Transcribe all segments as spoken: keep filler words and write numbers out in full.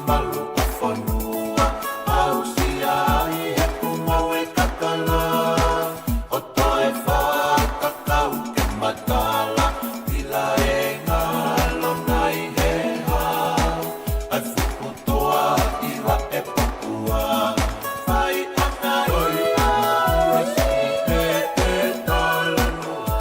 Palu ʻa fonua, aʻusia ai ʻeku ngoue kakala, ʻo toe fakakau ke matala, ʻila e ngalo nai he hau, ʻa e fuʻu toa ʻila ʻe pakua, fai ʻa e ngaahi ʻoiʻoi siʻi pē talanoa.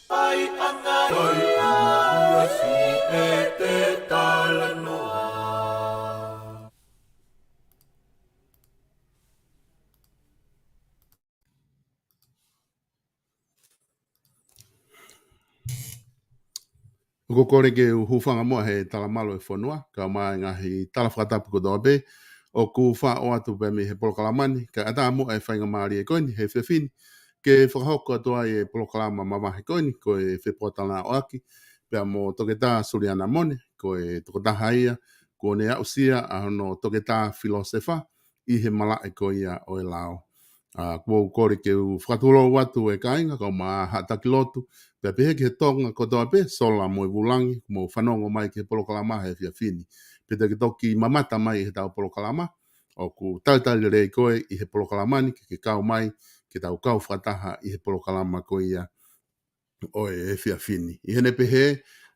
Fai ʻa e ngaahi ʻoiʻoi siʻi pē talanoa. ʻOku ou kole ke u hūfanga muʻa he talamalu ʻa e fonua, kae ʻumaʻā e ngaahi tala fakatapu kotoa pē ʻoku faʻo atu pē mei he polokalama ni, kae ʻatā muʻa e faingamālie ko eni he efiafi ni ke fakahoko atu ai e polokalama mavahe ko eni, ko e fepōtalanoaʻaki pea mo Toketā Suliana Mone, ko e tokotaha ia kuo ne aʻusia ʻa hono toketā filōsefa ʻi he malaʻe ko ia ʻo e lao. ʻA, ʻoku ou kole ke u fakatulou atu e kāinga, kae ʻumaʻā haʻa taki lotu, pea pehē ki he Tonga kotoa pē, sola mo e vūlangi, mou fanongo mai ki he polokalama he efiafi ni. Pea te ke toki mamata mai ʻi heʻetau polokalama, ʻoku talitali lelei koe ʻi he polokalama ni, ke ke kau mai, ke tau kau fakataha ʻi he polokalama ko ia ʻo e efiafi ni. ʻI heʻene pehē,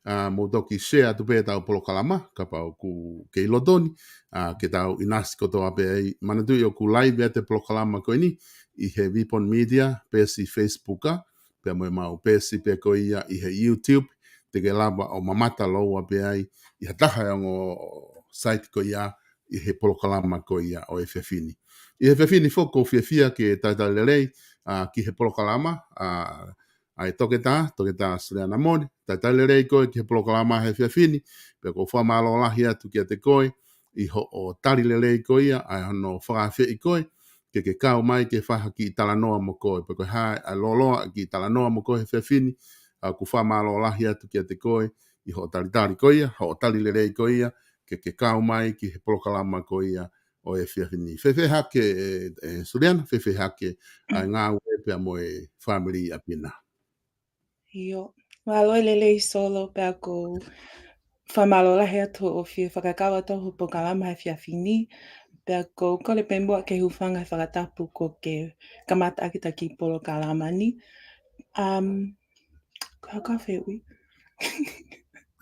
ʻa, mou toki share atu pē ʻetau polokalama, kapau ʻoku kei loto ni, ʻa, ke tau ʻinasi kotoa pē ai. Manatuʻi ʻoku live atu e polokalama ko eni ʻi he Vipon Media, peesi Facebook, ʻa, pea mo ʻemau peesi pē ko ia ʻi he YouTube, te ke lava ʻo mamata lōua pē ai ʻi ha taha e ongo site ko ia ʻi he polokalama ko ia ʻo e efiafi ni. ʻI he efiafi ni foki ʻoku ou fiefia ke talitali lelei, ʻa, ki he polokalama, ʻa, ʻa e toketā, Toketā Suliana Mone, talitali lelei koe ki he polokalama he efiafi ni, pea ʻoku ou fakamālō lahi atu kiate koe, ʻi hoʻo tali lelei ko ia, ʻa hono fakaafeʻi koe, ke ke kau mai ke fai ha kiʻi talanoa mo koe, pe ko e hā ʻa e lōloa ʻa e kiʻi talanoa mo koe he efiafi ni, ʻa ʻoku fakamālō lahi atu kiate koe, ʻi hoʻo talitali ko ia, hoʻo tali lelei ko ia, ke ke kau mai ki he polokalama ko ia ʻo e efiafi ni. Fēfē hake, ʻe, ʻe Suliana, fēfē hake ʻa e ngāue pea mo e fāmili ʻi ʻapi na? ʻIo, mālō e lelei Solo, pea ʻoku ou fakamālō lahi atu hoʻo fie fakakau atu hoʻo polokalama he efiafi ni, pea ʻoku ou kole pē muʻa ke hūfanga he fakatapu kuo ke kamata ʻaki ʻeta kiʻi polokalama ni. Um, ko e hā ʻeku fehuʻi?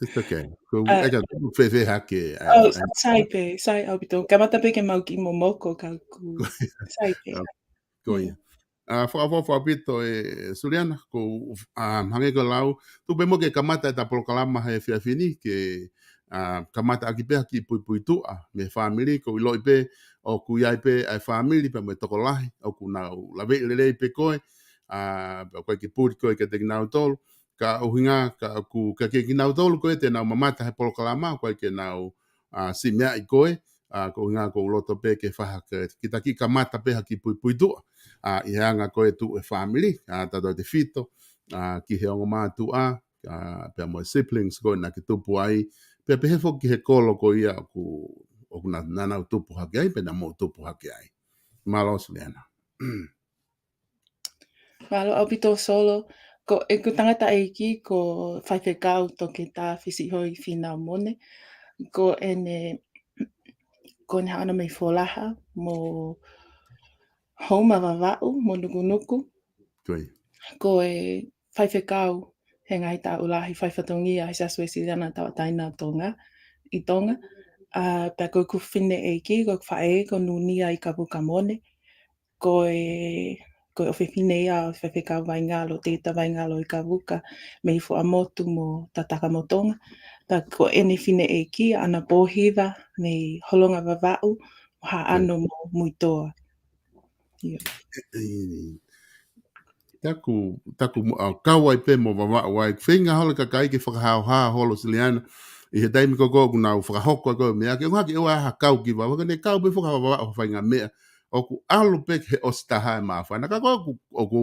It's okay. Ko e, ʻa, ʻikai ke u fēfē hake, ʻa, oh, ʻa, sai pē, sai ʻaupito. Kamata pē ke mau kiʻi momoko ka ʻoku sai pē. Ko ia. ʻA, fakaʻofoʻofa ʻaupito ʻe Suliana, ko, ʻa, hangē ko e lau, tuku pē muʻa ke kamata ʻeta polokalama he efiafi ni, ke, ʻa, kamata ʻaki pē ha kiʻi puipuituʻa mei he fāmili, ʻoku ou ʻiloʻi pē ʻoku ʻi ai pē ʻa e fāmili pea mo e tokolahi ʻoku nau laveʻi lelei pē koe, ʻa, pea ʻoku ʻikai ke puli koe kiate kinautolu, ka ʻuhinga, ka ʻoku, ka kiate kinautolu ko ē te nau mamata he polokalama, ʻoku ʻikai ke nau, ʻa, siʻi meaʻi koe, ʻa, ko e ʻuhinga ʻoku ou loto pē ke fai ha kiʻi, kita kiʻi kamata pē ha kiʻi puipuituʻa, ʻa, ʻi he anga ko ē e tuʻu e fāmili, ʻa, tautautefito, ʻa, ki he ongo mātuʻa, ʻa, pea mo e siblings ko ē naʻa ke tupu ai, pea pehē foki ki he kolo ko ia ʻoku, ʻoku na, naʻa nau tupu hake ai, pe naʻa mou tupu hake ai. Mālō Suliana. Mālō ʻaupito Solo, ko ʻeku tangataʻeiki ko Faifekau Toketā Fisiʻihoi Fīnau Mone, ko ʻene, ko ʻene haʻana mei Folaha, mo Houma, Vavaʻu, mo Nukunuku. Ko ia. Ko e faifekau he ngaahi taʻu lahi, faifatongia he Siasi Uēsiliana Tauʻatāina ʻo Tonga, ʻi Tonga. ʻA, pea ko ʻeku fineʻeiki, ko ʻeku faʻē, ko Nunia ʻIkavuka Mone. Ko e, ko e ʻofefine ia ʻo e Faifekau Vaingalo, Tēvita Vaingalo ʻIkavuka, mei Fuaʻamotu mo Tatakamotonga. Pea ko ʻene fineʻeiki, ʻAna Pōhiva, mei Holonga, Vavaʻu, mo Haʻano mo Muitoa. ʻIo. ʻE, ʻe, taku, taku mo-, ʻa, kau ai pē mo Vavaʻu ai. Feinga holo e kakai ke fakahaohaoa holo Siliana. ʻI he taimi ko ē ʻoku nau fakahoko ai ko e meʻa ke ngā ke ʻoua ha kau ki Vavaʻu. Ka ne kau pē fakavavaʻu ha faʻahinga meʻa. ʻOku ʻalu pē he ʻosi taha e māfana. Ka ko ē ʻoku, ʻoku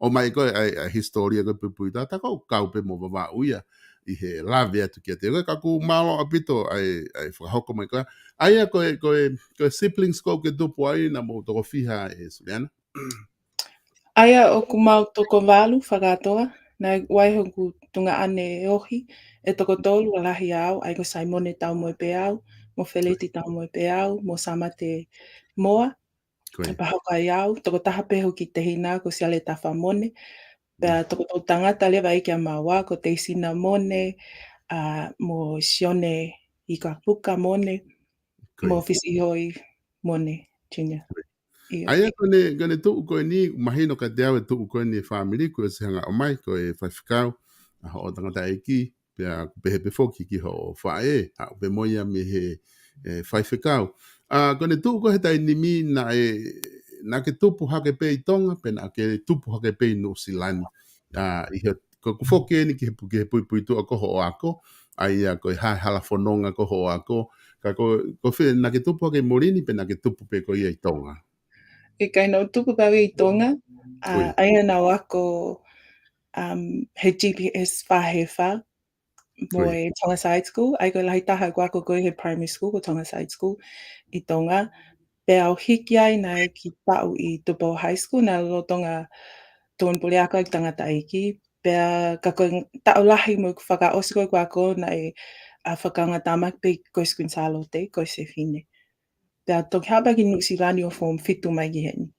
ʻomai ko ē ʻa e, ʻa e hisitōlia ko ē Puipuituʻa. Taku ʻoku kau pē mo Vavaʻu ia ʻi he lave atu kiate koe. Ka ʻoku mālō ʻaupito ʻa e, ʻa e fakahoko mai ko ē. ʻA ia ko e, ko e, ko e siblings ko ē ʻoku ke tupu ai naʻa mou toko fiha ʻe Siliana? ʻA ia ʻoku mau toko valu fakakātoa, naʻe ʻi ai hoku tuongaʻane ohi ʻe toko tolu ʻa e lahi au, ʻa ia ko Saimone Taumoepeau, mo Feleti Taumoepeau, mo Samate Moa, Ko ia. ʻE pea hoko ai au, toko taha pē hoku kiʻi tehina ko Siale Tafamone, pea Mm. toko tolu tangata leva ʻi ai kia Maua, ko Teisina Mone, ʻa, mo Sione Ikapuka Mone, Ko mo ia. Fisi Hoi Mone Junior. ʻIo. ʻA ia ko ʻene, ko ʻene tuʻu ko eni, mahino kiate au e tuʻu ko eni e fāmili, ko e ʻosi hanga ʻo ʻomai, ko e faifekau, ʻa hoʻo tangataʻeiki, pea ʻoku pehē pē foki ki hoʻo faʻē, ʻa, ʻoku pehē mo ia mei he, e, faifekau. ʻA, ko ʻene tuʻu ko ē he taimi ni naʻe, naʻa ke tupu hake pē ʻi Tonga, pe naʻa ke tupu hake pē ʻi Nuʻusila ni. ʻA, ʻi he, ko ʻeku foki eni ki he pu-, ki he Puipuituʻa ko hoʻo ako, ʻa ia ko e hā e hala fononga ko hoʻo ako, ka ko, ko fē, naʻa ke tupu hake ʻi muli ni, pe naʻa ke tupu pē ko ia ʻi Tonga? ʻIkai, naʻa ku tupu pē au ʻi Tonga, ʻa, Ko ia. ʻa ia naʻa ku ako, um, he G P S Fāhefa, mo Ko ia. e Tonga Side School, ʻa ia ko e lahi taha ʻeku ako ko ē he primary school, ko Tonga Side School ʻi Tonga. Pea u hiki ai naʻe ki taʻu ʻi Tupou High School, naʻe lolotonga tuʻunga puleako ʻeku tangataʻeiki. Pea ka ko e taʻu lahi mo ʻeku fakaʻosi ko ē ʻeku ako naʻe, ʻa, fakaongoongo tāmaki pē ko ē Queen Sālote, ko e Sefine. Pea toki haʻu pē ki Nuʻusila ni ʻo form fitu mai ki heni.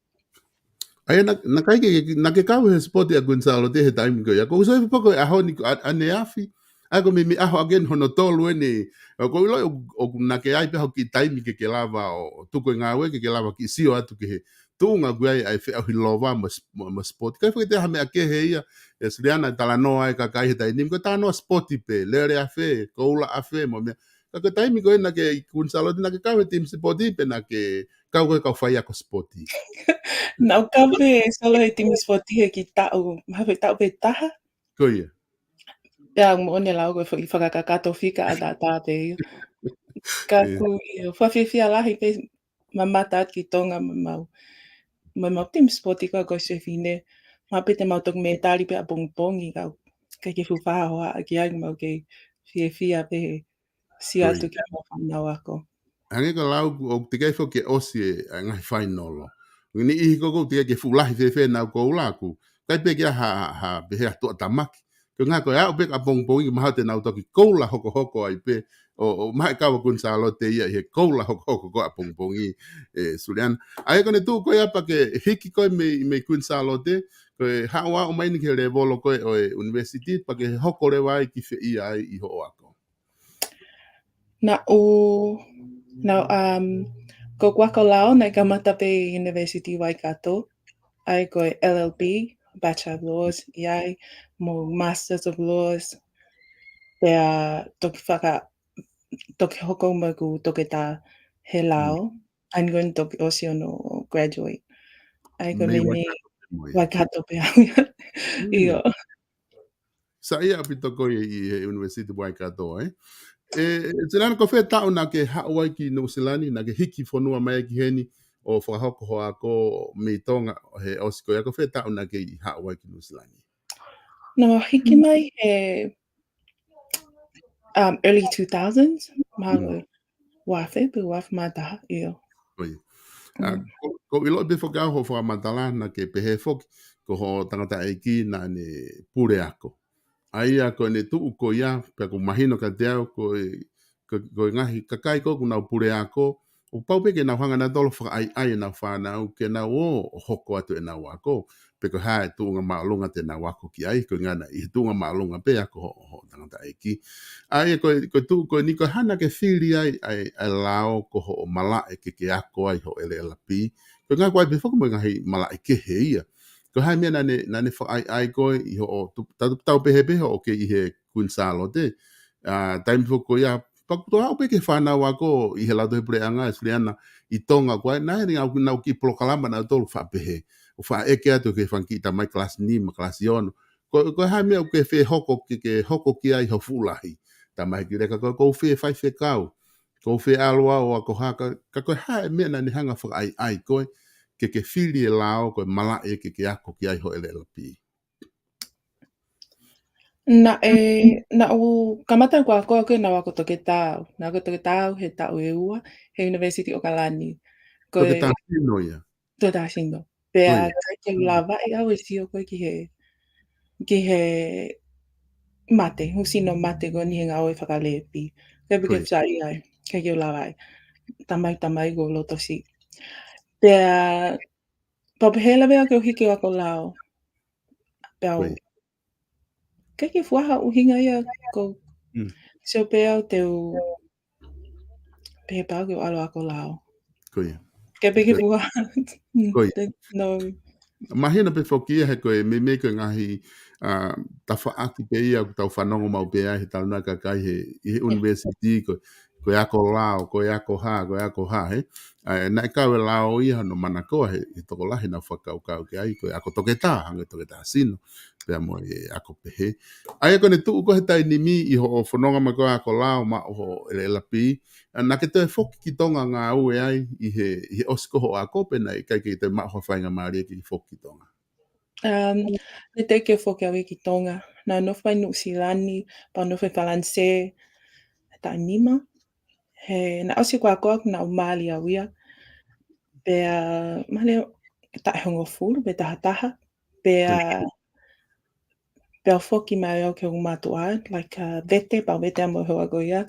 ʻA ia naʻa, naʻa ke, ke, naʻa ke kau he sipoti ʻa Queen Sālote he taimi ko ia. Ko u sio pē ko e ʻaho ni ko ʻa, ʻaneafi. ʻA ia ko e meimei ʻaho ʻaki eni hono tolu eni. ʻA, ko u ʻilo ʻoku, ʻoku naʻa ke ʻi ai pē haʻo kiʻi taimi ke ke lava ʻo, ʻo tuku e ngāue ke ke lava kiʻi sio atu ki he tuʻunga ʻoku ʻi ai ʻa e feʻauhi lova mo s-, mo, mo sipoti. Ka ʻi he fakaʻite ha meʻa kehe ia, ʻe Siliana, talanoa e kakai he taimi ni, ko e talanoa sipoti pē, lele afe, koula afe, mo e meʻa. Ka ko e taimi ko ē naʻa ke ʻi Queen Sālote naʻa ke kau he timi sipoti pe naʻa ke kau ko e kau faiako sipoti? Naʻa ku kau pē solo he timi sipoti he kiʻi taʻu, mahalo pē taʻu pē taha. Ko ia. Pea moʻoni e lau ko e foʻi fakakakato fika ʻataʻatā pē ia. Ka ʻIo. ʻoku ʻio, fakafiefia lahi pē mamata atu ki Tonga mo ʻemau, mo ʻemau timi sipoti ko ē ko e Sefine. Mahalo pē te mau toki mētali pē ʻapongipongi ka, ka ke fuʻu fakahohaʻa ki ai, mau kei fiefia pē he sio Ko atu ia. ki heʻemau fānau ako. Hangē ko e lau ʻoku, ʻoku teʻeki ai foki ke ʻosi e, ʻa e ngaahi fainolo. Ko e niʻihi ko ē ʻoku teʻeki ai ke fuʻu lahi fēfē ʻenau koula ʻoku ʻikai pē ke ʻi ai ha, ha, ha pehē ha tuʻatamaki. Ko e ʻuhinga ko e aʻu pē ʻapongipongi mahalo te nau toki koula hokohoko ai pē. ʻO, ʻo mahalo ʻe kau ʻa Queen Sālote ia ʻi he koula hokohoko ko ē ʻapongipongi, ʻe Siliana. ʻA ia ko ʻene tuʻu ko ia pea ke hiki ko ē mei, mei Queen Sālote, ko e haʻu ʻo aʻu mai eni ki he lēvolo ko ē ʻo e university, pea ke hoko leva ai ki fē ia ai ʻi hoʻo ako? Naʻa ku, naʻa ku, um, ko ʻeku ako lao naʻe kamata pē ʻi University Waikato, ʻa ia ko e L L B, Bachelor of Laws, ʻi ai mo Masters of Laws, pea toki faka-, toki hoko mo ʻeku toketā he Mm. lao, ʻa ia ko ʻene toki ʻosi hono graduate. ʻA ia ko e Mei meimei Waikato pē mo ia. Waikato pē au ia. Mm. ʻIo. Saiʻia ʻaupito koe ʻi he University Waikato, ē? ʻE, ʻe Siliana, ko fē taʻu naʻa ke haʻu ai ki Nuʻusila ni, naʻa ke hiki fonua mai ki heni ʻo fakahoko hoʻo ako mei Tonga he ʻosi ko ia, ko fē taʻu naʻa ke haʻu ai ki Nuʻusila ni? Naʻa ku hiki Mm. mai he, um, early two thousands, mahalo Mm. ua afe, pe ua afe mā taha, ʻio. Ko ia. ʻA, Mm. ko, ko u ʻilo pē foki au hoʻo fakamatala naʻa ke pehē foki, ko hoʻo tangataʻeiki naʻa ne puleako. ʻA ia ko ʻene tuʻu ko ia, pea ʻoku mahino kiate au, ko e, ko, ko e ngaahi kakai ko ē ʻoku nau puleako, ʻoku pau pē ke nau hanga ʻe nautolu ʻo fakaʻaiʻai ʻenau fānau, ke nau ō ʻo hoko atu ʻenau ako. Pe ko e hā e tuʻunga māʻolunga te nau ako ki ai, ko e ʻuhinga naʻe ʻi he tuʻunga māʻolunga pē ako hoʻo, hoʻo tangataʻeiki. ʻA ia ko e, ko e tuʻu ko eni ko e hā naʻa ke fili ai, ʻa e, ʻa e lao ko hoʻo malaʻe ke ke ako ai hoʻo L L B. Ko e ʻuhinga ʻoku ʻi ai pē foki mo e ngaahi malaʻe kehe ia. Ko e hā e meʻa naʻa ne, naʻa ne fakaʻaiʻai koe ʻi hoʻo tu-, tau, tau pehē pē hoʻo kei ʻi he Queen Sālote. ʻA, taimi foki ko ia, pea ʻoku tau aʻu pē ki he fānau ako ʻi he lautohi puleʻanga, ʻe Siliana, ʻi Tonga ko ē, naʻe ʻi ai ʻenau, ʻenau kiʻi polokalama nautolu faʻa pehē. ʻo faʻa ʻeke atu ki he fanga kiʻi tamai kalasi nima, kalasi ono. Ko, ko e hā e meʻa ʻoku ke fie hoko, ke, ke hoko ki ai ho fuʻu lahi. Tamai ki leka ko, ʻoku ou fie faifekau, ʻoku ou fie ʻalu au ʻo ako hā, ka, ka ko e hā e meʻa naʻa ne hanga fakaʻaiʻai koe, ke ke fili e lao ko e malaʻe ke ke ako ki ai ho L L B. Naʻe, naʻa ku kamata ko e ako, ko e naʻa ku ako toketā. Naʻa ku ako toketā he taʻu ʻe ua, he University ʻAokalani. Ko e Toketā sino ia. Toketā sino. Pea Ko ia. ʻikai ke u lava ʻe au ʻe sio ko ē ki he, ki he mate, husino mate ko eni he ngāue fakalēpī. Ko ia pē Ko ke ia. fai ai, ʻikai ke u lava ai. Tamai, tamai ko loto si. Pea, pea pehē leva ke u hiki ʻo ako lao. Pea Ko u ia. ʻIkai ke fuʻu ʻuhinga ia ko Mm. sio pē au te u pehē pau ke u ʻalu ʻo ako lao. Ko ia. ʻIkai pē ke Ko fuʻu Mm, Ko ia. te-, no. Mahino pē foki ia he ko e meimei ko e ngaahi, ʻa, tafaʻaki pē ia ʻoku tau fanongo maʻu pē ai he talanoa ʻa e kakai he, ʻi he ʻunivēsiti ko, ko e ako lao, ko e ako hā, ko e ako hā, he. ʻA, naʻe kau e lao ia hono manakoa he, he tokolahi naʻa nau fakakaukau ki ai, ko e ako toketā, hangē toketā sino, pea mo e ako pehē. ʻA ia ko ʻene tuʻu ko ē he taimi ni ʻi hoʻo fononga mai ko ē ako lao maʻu ho L L B, ʻa, naʻa ke toe foki ki Tonga ngāue ai ʻi he, ʻi he ʻosi ko ē hoʻo ako pe naʻe ʻikai ke toe maʻu ha faingamālie ke foki ki Tonga. Um, naʻe teʻeki ke foki au ia ki Tonga. Naʻa ku nofo ʻi Nuʻusila ni, pea u nofo ʻi Falanisē, taʻu nima. He naʻe ʻosi ko ē ako ʻaku naʻa ku mali au ia. Pea, mali au taʻu ʻe hongofulu, pea taha taha. Pea, Ko ia. pea u foki mai au ki hoku mātuʻa, like, uh, vete, pea u vete au mo e hoa ko ia.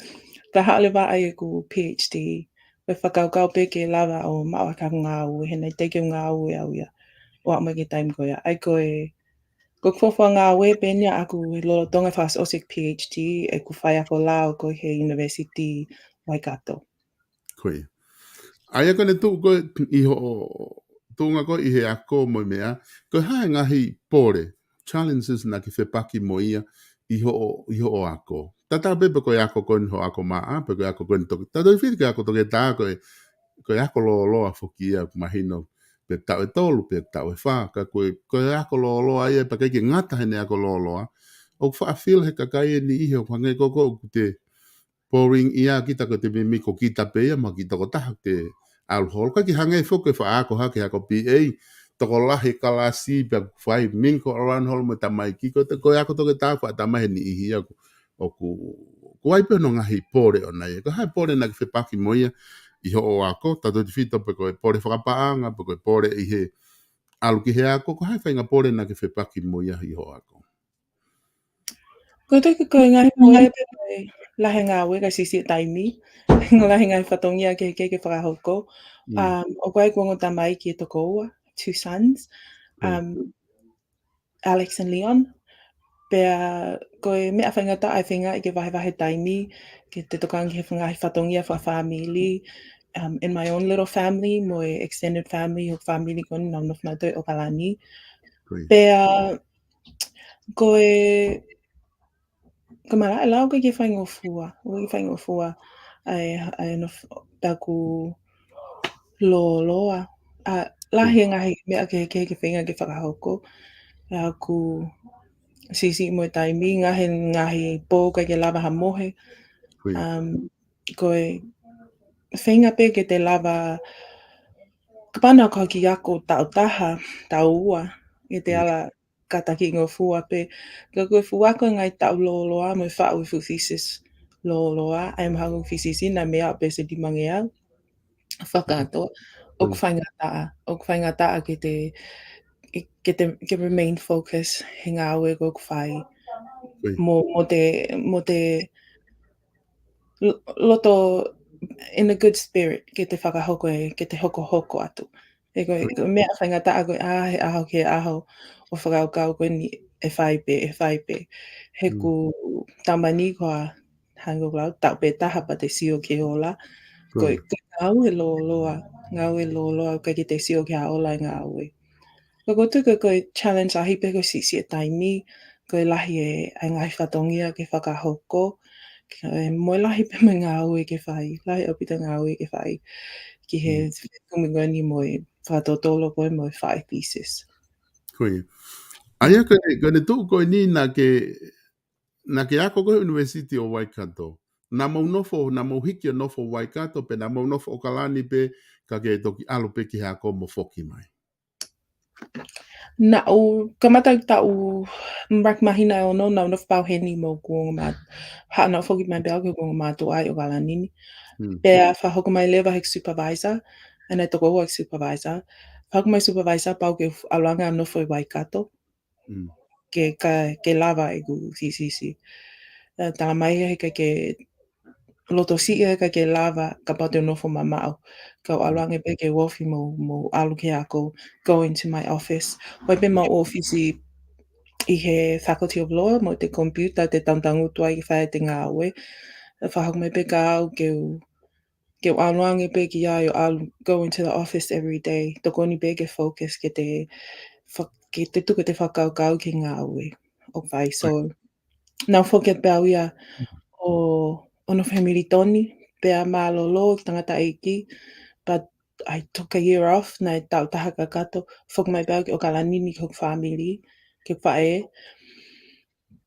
Ka haʻu leva ai ʻeku P H D, ko e fakakaukau pē ke lava ʻo maʻu ʻaki ʻeku ngāue, he naʻe teʻeki ke u ngāue au ia. ʻO aʻu mai ki he taimi ko ia. ʻA ia ko e, ko ʻeku fuofua ngāue pē eni ʻaʻaku he lolotonga fakaʻosiʻosi ʻeku P H D, ʻeku faiako lao ko ē he University Waikato. Ko ia. ʻA ia ko ʻene tuʻu ko ē ʻi hoʻo tuʻunga ko ē ʻi he ako mo e meʻa, ko e hā e ngaahi pole, challenges naʻa ke fepaki mo ia ʻi hoʻo, ʻi hoʻo ako. Tatau pē pe ko e ako ko eni hoʻo ako maʻa, pe ko e ako ko eni toke-, tatau fili ko e ako toketā ko e, ko e ako lōloa foki ia ʻoku mahino pe taʻu ʻe tolu, pe taʻu ʻe fā, ka ko e, ko e ako lōloa ia pea ʻikai ke ngata heʻene ako lōloa. ʻOku faʻa feel he kakai ʻe niʻihi ʻoku hangē ko ē ʻoku te boring ia kita ko e te meimei ko kita pē ia mo kita ko taha te ʻalu holo. ʻIkai ke hangē foki ko e faʻa ako hake ako P A, tokolahi kalasi pea fai mingle around holo mo e tamaiki ko e te ko e ako toketā faʻa tamai he niʻihi ia ʻoku, ʻoku, ʻoku ʻi ai pē hono ngaahi pole ʻoʻona ia. Ko e hā e pole naʻa ke fepaki mo ia ʻi hoʻo ako, tautefito pe ko e pole fakapaʻanga, pe ko e pole ʻi he ʻalu ki he ako, ko e hā e faʻahinga pole naʻa ke fepaki mo ia ʻi hoʻo ako. Ko e toki ko e ngaahi pole pē ko e lahi e ngāue kae siʻisiʻi e taimi. Lahi e ngaahi fatongia kehekehe ke fakahoko. Mm. Um, ʻoku ʻi ai ʻeku ongo tamaiki ʻe toko ua, two sons. Ko ia. Um, Alex and Leon. Pea ko e meʻa faingataʻa e feinga ke vahevahe taimi, ke te tokanga ki he ngaahi fatongia fakafāmili, um, in my own little family, mo e extended family, hoku fāmili ko eni naʻa nau nofo nautolu ʻi ʻAokalani. Ko ia. Pea ko e, ko e malaʻe lao ʻoku ʻikai ke faingofua, ʻoku ʻikai ke faingofua, ʻa e, ʻa e nofo, pea ʻoku lōloa. ʻA, lahi e ngaahi meʻa kehekehe ke feinga ke fakahoko. Pea ʻoku siʻisiʻi mo e taimi, ngaahi, ngaahi pō ʻikai ke lava ha mohe. Ko ia. Um, ko e feinga pē ke te lava, kapau naʻa ke hiki ako taʻu taha, taʻu ua, ke te Mm. ala kātakiʻi ngofua pē. Ka ko e fuʻu ako e ngaahi taʻu lōloa, mo e faʻu e fuʻu thesis lōloa, ʻa ia mahalo ko e thesis ʻi he meʻa pē ʻe lima ngeau. Fakakātoa, ʻoku Mm. faingataʻa, ʻoku faingataʻa ke te, ke te, ke remain focus he ngāue ʻoku fai. Mm. Mo, mo te, mo te lo-, loto in a good spirit, ke te fakahoko e, ke te hokohoko atu. He ko e, Mm. ko e meʻa faingataʻa ko e ʻā he ʻaho ki he ʻaho ʻo fakakaukau ko eni ʻe fai pē, ʻe fai pē. He Mm. ko e tama ni ko e hangē ko e lau, taʻu pē taha pea te sio ki he ola. Ko e, Ko ia. ko e ngāue lōloa, ngāue lōloa, ʻikai ke te sio ki ha ola e ngāue. Ka ko e tuʻu ko e, ko e challenge lahi pē ko e siʻisiʻi e taimi, ko e lahi e, e ngaahi fatongia ke fakahoko, ke, mo e lahi pē mo e ngāue ke fai, lahi ʻaupito ngāue ke fai. Ki he Mm. kumi ko eni mo e fakatotolo ko ē mo e faʻu thesis. Ko ia. ʻA ia ko e, ko ʻene tuʻu ko eni naʻa ke, naʻa ke ako ko ē he University ʻo Waikato. Naʻa mou nofo, naʻa mou hiki ʻo nofo Waikato, pe naʻa mou nofo ʻOkalani pē, ka ke toki ʻalu pē ki he ako mo foki mai. Naʻa ku kamata taʻu, mm, rak māhina ʻe ono, naʻa ku nofo pē au heni mo hoku ongo māt-, ha, naʻa ku foki mai pē au ki hoku ongo mātuʻa ʻi ʻOkalani ni. Hmm. Pea fakahoko mai leva heʻeku supervisor, ʻa ia naʻe toko ua ʻeku supervisor. Fakahoko mai supervisor pau ke f-, ʻalu ange ʻo nofo ʻi Waikato. Hmm. Ke ka, ke lava ʻeku thesis. Ē, tala mai he ʻikai ke loto siʻi ʻikai ke lava kapau te u nofo mamaʻo. Kau ʻalu ange pē ke u ofi mo, mo ʻalu ki he ako, go into my office. ʻOku ʻi ai pē ʻemau ʻōfisi ʻi he Faculty of Law, mo ʻete computer, te tangutangutu ai ke fai ʻete ngāue. Fakahoko mai pē kia au ke u, ke u ʻalu ange pē ki ai ʻo ʻalu, go into the office every day. Tokoni pē ke focus, ke te fa-, ke te tuku ʻete fakakaukau ki he ngāue ʻoku fai. So, naʻa ku foki pē au ia ʻo, ʻo nofo he Militoni, pea mālōlō, tangataʻeiki, but I took a year off, naʻe taʻu taha kakato, foki mai pē au ki ʻOkalani ni ki hoku fāmili, ki he faʻē.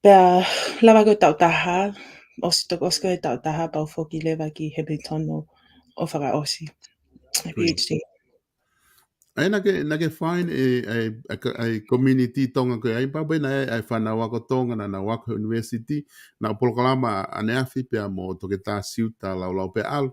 Pea lava ko e taʻu taha, ʻosi tok-, ʻosi ko e taʻu taha, pea u foki leva ki Hamilton ʻo, ʻo fakaʻosi e PhD. ʻA ia naʻa ke, naʻa ke find e, e, e, e community Tonga ko ē ai, pea pē naʻe, e fānau ako Tonga naʻa nau ako he university, naʻa ku polokalama ʻaneafi pea mo Toketā Siuta Laulaupeʻalu,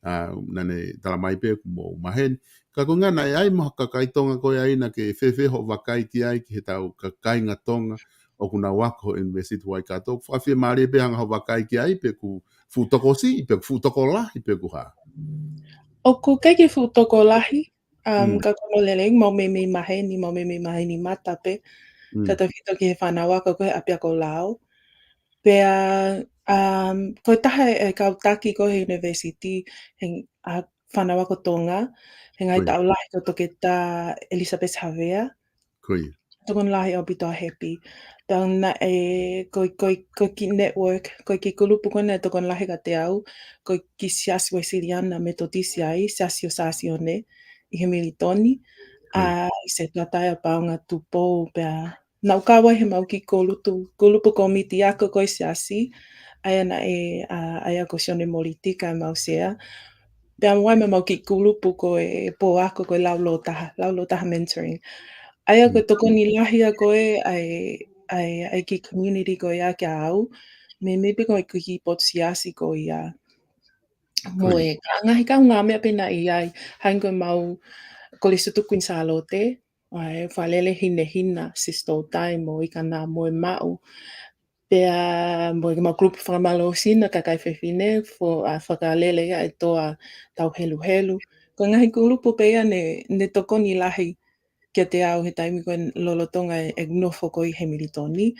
ʻa, naʻa ne tala mai pē kuo mou maheni. Ka ko e ʻuhinga naʻe ʻi ai mo ha kakai Tonga ko ē ai naʻa ke fēfē hoʻo vakai ki ai ki heʻetau kāinga Tonga ʻoku nau ako he university Waikato, ʻoku fakafiemālie pē hanga hoʻo vakai ki ai pe ʻoku fuʻu tokosiʻi, pe ʻoku fuʻu tokolahi, pe ʻoku hā. ʻOku ʻikai ke fuʻu tokolahi, um, ka ko hono lelei, mau meimei maheni, mau meimei maheni mata pē, ka tau fito ki he fānau ako ko ē he ʻapiako lao. Pea, um, ko e taha e kau taki ko ē he university, he, ʻa, fānau ako Tonga, he ngaahi taʻu lahi ko Toketā Elizabeth Havea. Ko ia. Tokoni lahi ʻaupito ʻa Happy. Pea naʻe, ko, ko, ko e kiʻi network, ko e kiʻi kulupu ko ē naʻe tokoni lahi kiate au, ko e kiʻi Siasi Uēsiliana Metotisi ai, Siasi ʻo Sāsione, ʻi he Militoni, ʻa, ʻi Setuata ʻa Paonga Tupou, pea naʻa ku kau ai heʻemau kiʻi kulupu, kulupu kōmiti ako ko ē Siasi, ʻa ia naʻe, ʻa, ʻa ia ko Sione Molitika ʻemau sea. Pea mo e ʻemau kiʻi kulupu ko e pō ako ko e Laulōtaha, Laulōtaha mentoring. ʻA ia ko e tokoni lahi ia ko ē ʻa e, ʻa e, ʻa e kiʻi community ko ia kia au, meimei pē ko e kiʻi potu siasi ko ia. Mo e ka-, ngaahi kaungāmeʻa pē naʻe ʻi ai, hangē ko ʻemau Kolisi Tutuki Kuini Sālote, ʻa e Fakalele Hinehina, Sister ʻo Tai mo Ikana mo e Maʻu. Pea mo e ʻemau kulupu fakamālohisino kakai fefine, fo-, ʻa, Fakalele ia ʻa e Toa Tau Heluhelu. Ko e ngaahi kulupu pē ia naʻe, naʻe tokoni lahi kiate au he taimi ko ē lolotonga e, e nofo ko ē he Militoni.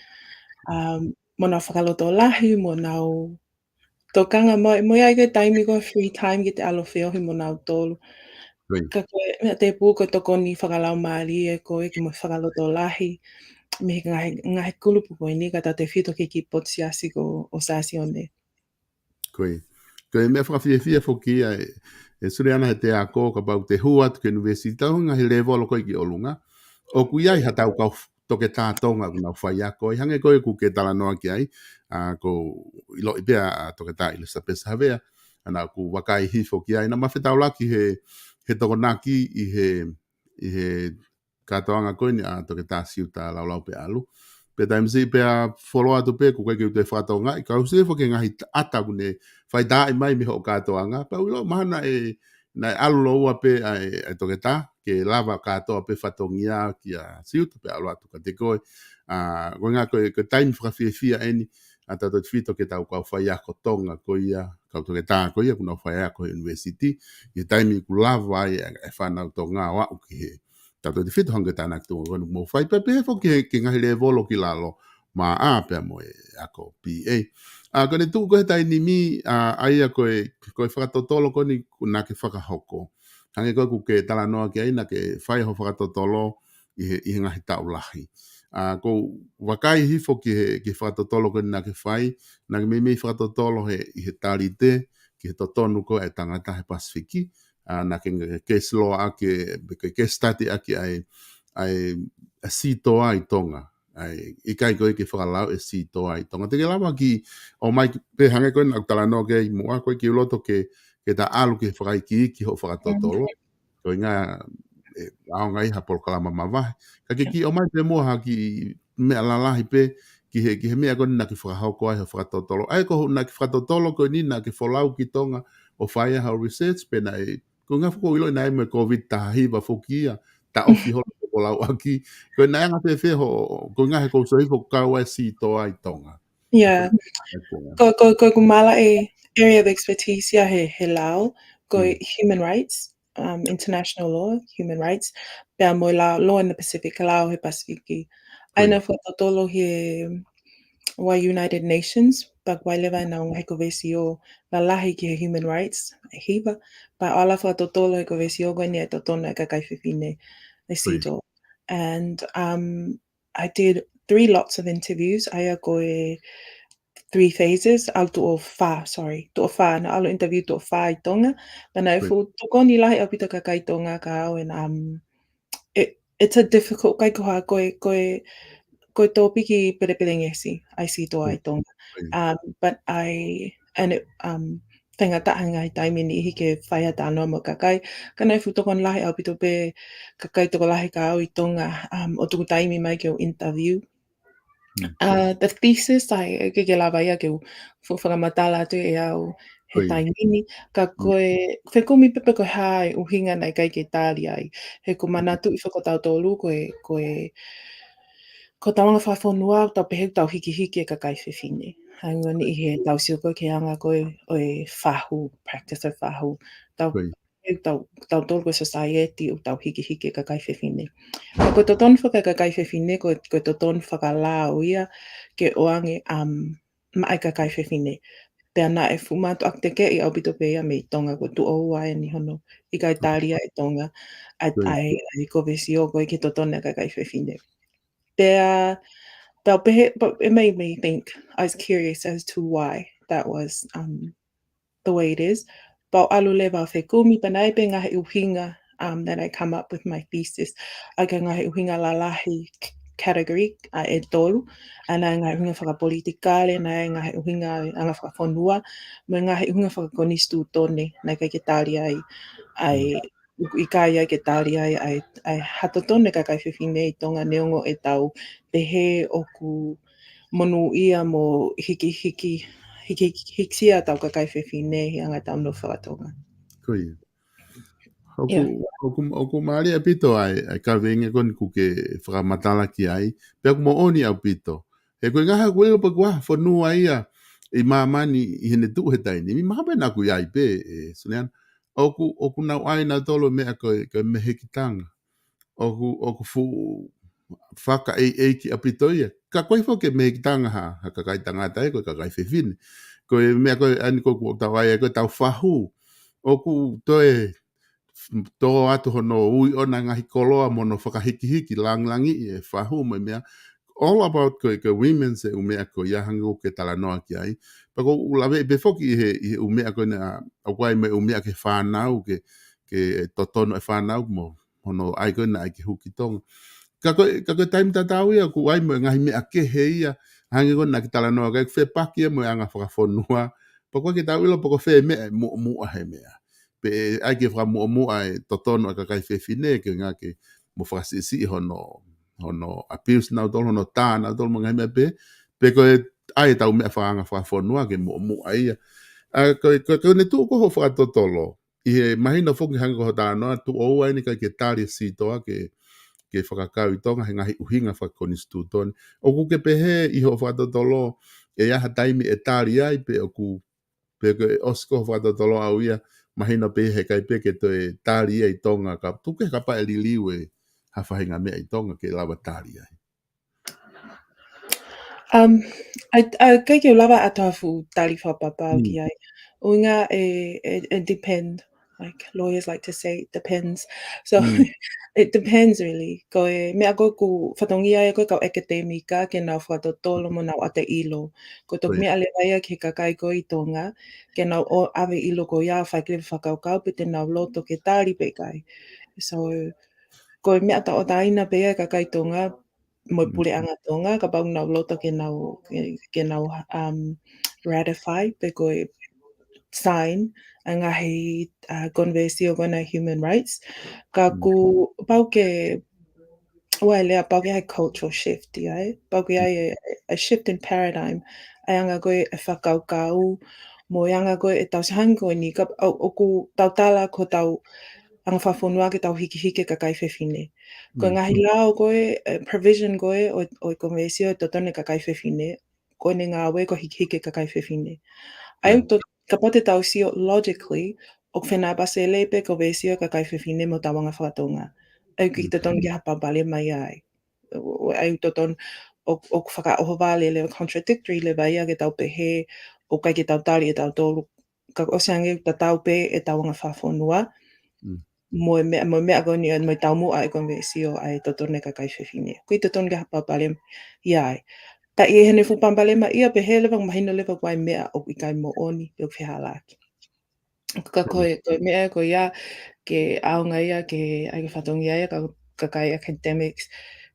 Um, mo ʻenau fakalotolahi, mo ʻenau tokanga mo, mo ʻi ai ko e taimi ko ē free time ke te ʻalu ʻo feohi mo nautolu. Ka ko e meʻa tēpū ko e tokoni fakalaumālie ko ē ki mo e fakalotolahi mei he ngaahi, ngaahi kulupu ko eni ka tautefito ki he kiʻi potu siasi ko ē ʻo Sāsione. Ko ia. Ko e meʻa fakafiefia foki ia ē, ʻe Suliana heʻete ako kapau te hū atu ki he university, tau ngaahi lēvolo ko ē ki ʻolunga. ʻOku ʻi ai haʻatau kau f-, toketā Tonga ʻoku nau faiako ai, hangē ko ē ʻoku ke talanoa ki ai, ʻa, ʻoku ou ʻiloʻi pē ʻa Toketā Elizabeth Havea, ʻa naʻa ku vakai hifo ki ai, naʻa ma fetaulaki he, he Tokonaki ʻi he, ʻi he kātoanga ko eni ʻa Toketā Siuta Laulaupeʻalu. Pea taimi siʻi pea follow atu pē, ʻoku ʻikai ke u toe fakatokangaʻi, ka u sio foki ki he ngaahi ʻata ʻoku ne faitaaʻi mai mei hoʻo kātoanga, pea u ʻilo mahalo naʻe, naʻe ʻalu lōua pē ʻa e, ʻa e toketā, ke lava kātoa pē fatongia kia Siuta pea ʻalu atu kiate koe. ʻA, ko e ʻuhinga ko e, ko e taimi fakafiefia eni, ʻa tautefito ki heʻetau kau faiako Tonga ko ia, kau toketā ko ia, ʻoku nau faiako he university, ʻi he taimi ʻoku lava ai e, e fānau Tonga ʻo aʻu ki he, tautefito hangē ko e tānaki Tonga ko eni ʻoku mou fai, pea pehē foki ki he, ki he ngaahi lēvolo ki lalo, M A pea mo e ako B A. ʻA, ko ʻene tuʻu ko ē he taimi ni, ʻa, ʻa ia ko e, ko e fakatotolo ko eni naʻa ke fakahoko. Hangē ko ē ʻoku ke talanoa ki ai naʻa ke fai hoʻo fakatotolo ʻi he, ʻi he ngaahi taʻu lahi. ʻA, ʻoku ou vakai hifo ki he, ki he fakatotolo ko eni naʻa ke fai, naʻa ke meimei fakatotolo he, ʻi he talite, ki he totonu ko ē ʻa e tangata he Pasifiki, ʻa, naʻa ke, ke slow ʻaki, ke, ke study ʻaki ʻa e, ʻa e, ʻa e sitoa ʻi Tonga. ʻA e, ʻikai ko e ke fakalao e sitoa ʻi Tonga. Te ke lava ki, ʻomai ki, pē hangē ko e naʻa ku talanoa ki ai muʻa, ko e ke ʻi loto ke, ke ta ʻalu ke fakaikiiki hoʻo fakatotolo. Ko e ngaahi, ʻe, ʻaonga ʻi ha polokalama mavahe. Ka ke, yeah, kiʻi ʻomai pē muʻa ha kiʻi meʻa lalahi pē, ki he, ki he meʻa ko eni naʻa ke fakahoko ai hoʻo fakatotolo. ʻA e ko hoʻo naʻa ke fakatotolo ko eni naʻa ke folau ki Tonga ʻo fai ai haʻo research pē naʻe, ko e ngaahi foʻi ʻilo naʻe mo e COVID taha hiva foki ia, taʻofi holo ko folau ʻaki. Ko e naʻe anga fēfē hoʻo, ko e ngaahi ko sohi foʻi kau ai sitoa ʻi Tonga. Yeah. Ko, ko, ko, ko e malaʻe area of expertise ia he, he lao, ko e human rights, um, international law, human rights, pea mo e lao, law in the Pacific, lao he Pasifiki. ʻA ia naʻa fakatotolo he, ʻa e United Nations, pea ko e leva ʻenau ngaahi konvesio lalahi ki he human rights, ʻe hiva, pea ʻalu ʻo fakatotolo he konvesio ko eni ʻa e totonu ʻa e kakai fefine, ʻa e sitoa. And, um, I did three lots of interviews, ʻa ia ko e three phases, ʻalu tuʻo fā, sorry, tuʻo fā, naʻa ʻalu interview tuʻo fā ʻi Tonga, pea naʻe fuʻu tokoni lahi ʻaupito kakai Tonga ka au, and, um, it, it's a difficult, ʻikai ko ha, ko e, ko e, ko e tōpiki pelepelengesi, ʻa e sitoa ʻi Tonga. Um, but I, and it, um, faingataʻa he ngaahi taimi ʻe niʻihi ke fai ha talanoa mo e kakai, ka naʻe fuʻu tokoni lahi ʻaupito pē kakai tokolahi ka au ʻi Tonga, um, ʻo tuku taimi mai ke u interview. Uh, the thesis, ʻa e, ʻikai ke lava ia ke u fuʻu fakamatala atu ʻe au he taimi ni, ka ko e fekumi pē pe ko e hā e ʻuhinga naʻe ʻikai ke tali ai. He ʻoku manatuʻi foki ʻe tautolu ko e, ko e, ko ʻetau anga fakafonua, tau pehē ʻoku tau hikihiki e kakai fefine. Hangē ko eni he tau sio ko ē ki he anga ko ē ʻo e fahu, practice ʻo e fahu. Tau pehē ʻoku tau, tautolu ko e society ʻoku tau hikihiki e kakai fefine. Ka ko e totonu faka-, kakai fefine, ko e, ko e totonu fakalao ia ke ʻoange, um, maʻa e kakai fefine. Pea naʻe fuʻu mātuʻaki tekeʻi ʻaupito pē ia mei Tonga, ko e tuʻo ua eni hono ʻikai tali ʻe Tonga ʻa e, ʻa e, ʻa e konvesio ko ē ki he totonu ʻa e kakai fefine. Pea, pea pehē, but it made me think, I was curious as to why that was, um, the way it is. Pea u ʻalu leva ʻo fekumi, pea naʻe ʻi ai pē ngaahi ʻuhinga, um, that I come up with my thesis. ʻA e ngaahi ʻuhinga lalahi c-, category, ʻa e tolu, ʻa e ngaahi ʻuhinga fakapolitikale, ʻa e ngaahi ʻuhinga anga fakafonua, mo e ngaahi ʻuhinga fakakonisitūtone, naʻe ʻikai ke tali ai, ʻa e, ʻoku ʻikai ai ke tali ai, ʻa e, ʻa e, ha totonu e kakai fefine ʻi Tonga neongo ʻetau pehē ʻoku monūʻia mo hiki, hiki, hiki, hiki, hikisia ʻetau kakai fefine he anga ʻetau nofo faka-Tonga. Ko ia. ʻOku, ʻoku, ʻoku mālie ʻaupito ʻa e, ʻa e kaveinga ko eni ʻoku ke fakamatala ki ai. Pea ʻoku moʻoni ʻaupito. He ko e ngaahi ʻoku ʻilo pe ko e hā e fonua ia ʻi māmani ʻi heʻene tuʻu he taimi ni. Mahalo pē naʻa ʻoku ʻi ai pē, ʻe Suliana. ʻOku, ʻoku nau ʻai nautolu meʻa ko e, ko e mehekitanga. ʻOku, ʻoku fuʻu fakaʻeiʻeiki ʻaupito ia. Ka ko e foki e mehekitanga ha, ha kakai tangata ē, ko e kakai fefine. Ko e meʻa ko ē ʻa eni ko ē ʻoku tau ʻai, ko ʻetau fahu. ʻOku toe tō atu hono ui ʻona ngaahi koloa mo hono fakahikihiki langilangiʻi e fahu mo e meʻa. All about ko e, ko e women's e ʻū meʻa ko ia hangē ko ē ʻoku ke talanoa ki ai. Pea ʻoku ou laveʻi pē foki ʻi he, ʻi he ʻū meʻa ko ena, ʻoku ʻi ai mo e ʻū meʻa ki he fānau, ke, ke totonu e fānau mo hono ʻai ko ena ʻai ke hū ki Tonga. Ka ko e, ka ko e taimi tatau ia, ʻoku ʻi ai mo e ngaahi meʻa kehe ia, hangē ko ena naʻa ke talanoa ki ai, fepaki ia mo e anga fakafonua. Pea ʻoku ʻikai ke tau ʻilo pe ko fē meʻa ʻe muʻomuʻa he meʻa. Pe ʻe ʻai ke fakamuʻomuʻa e totonu ʻa e kakai fefine, ke ngā ke mo fakasiʻisiʻi hono, hono abuse nautolu, hono tā nautolu mo e ngaahi meʻa pehē, pe ko e ʻai ʻetau meʻa fakaanga fakafonua ke muʻomuʻa ia. ʻA, ko, ko, ko ʻene tuʻu ko ē hoʻo fakatotolo, ʻi he mahino foki hangē ko hoʻo talanoa, tuʻo ua eni ʻikai ke tali e sitoa ke, ke fakakau ʻi Tonga he ngaahi ʻuhinga fakakonisitūtone. ʻOku ke pehē ʻi hoʻo fakatotolo, ʻe ʻi ai ha taimi ʻe tali ai pe ʻoku, pe ko e ʻosi ko ē hoʻo fakatotolo ʻau ia, mahino pē he ʻikai pē ke toe tali ia ʻi Tonga ka tuku kehe kapau ʻe liliu e ha faʻahinga meʻa ʻi Tonga ke lava tali ai. Um, ʻa, ʻa, ʻikai ke u lava ʻoatu ha fuʻu tali fakapapau ki ai. ʻUhinga ʻe, ʻe, ʻe depend like lawyers like to say, it depends. So it depends really. Ko e meʻa ko ē ʻoku fatongia ai ko ē kau ʻakadēmika ke nau fakatotolo mo nau ʻata ʻilo. Ko e toki meʻa leva ia ki he kakai ko ē ʻi Tonga, ke nau ʻave ʻilo ko ia ʻo fai ki leva fakakaukau pe te nau loto ke tali pe ʻikai. So, ko e meʻa tauʻatāina pē ia e kakai Tonga, mo e puleʻanga Tonga, kapau nau loto ke nau, ke, ke nau, um, ratify, pe ko e sign, ʻa e ngaahi, uh, konvensio ko ena human rights. Ka ʻoku pau ke, ʻoua ʻe lea, pau ke ʻi ai cultural shift, ʻi ai? Pau ke ʻi ai a, a shift in paradigm. ʻA e anga ko ē e fakakaukau, mo e anga ko ē e tauhi hangē ko eni, ka, ʻo, ʻoku tau tala ko ʻetau anga fakafonua ke tau hikihiki e kakai fefine. Ko e ngaahi lao ko ē, e provision ko ē ʻo, ʻo e konvensio ʻo e totonu e kakai fefine, ko ʻene ngāue ko e hikihiki e kakai fefine. ʻA ia ʻoku to-, kapau te tau sio logically, ʻoku fenāpasi lelei pē e konvensio e kakai fefine mo hotau anga faka-Tonga. ʻA ia ʻoku ʻikai totonu ke ʻi ai ha palopalema ai. ʻA ia ʻoku totonu, ʻo, ʻoku fakaʻohovale leva, contradictory leva ia ke tau pehē ʻoku ʻikai ke tau tali ʻe tautolu, ka ʻosi ange tatau pē ʻetau anga fakafonua mo e meʻa, mo e meʻa ko eni, mo e taumuʻa e konvensio ʻa e totonu e kakai fefine. ʻOku ʻikai totonu ke ʻi ai ha palopalema ia ai. Ka ʻi heʻene fuʻu palopalema ia pehē leva, mahino leva ʻoku ʻi ai e meʻa ʻoku ʻikai moʻoni pe ʻoku fehālaaki. Ka ko e, ko e meʻa ko ia ke ʻaonga ia ke, ʻai ke fatongia ia ka, kakai academics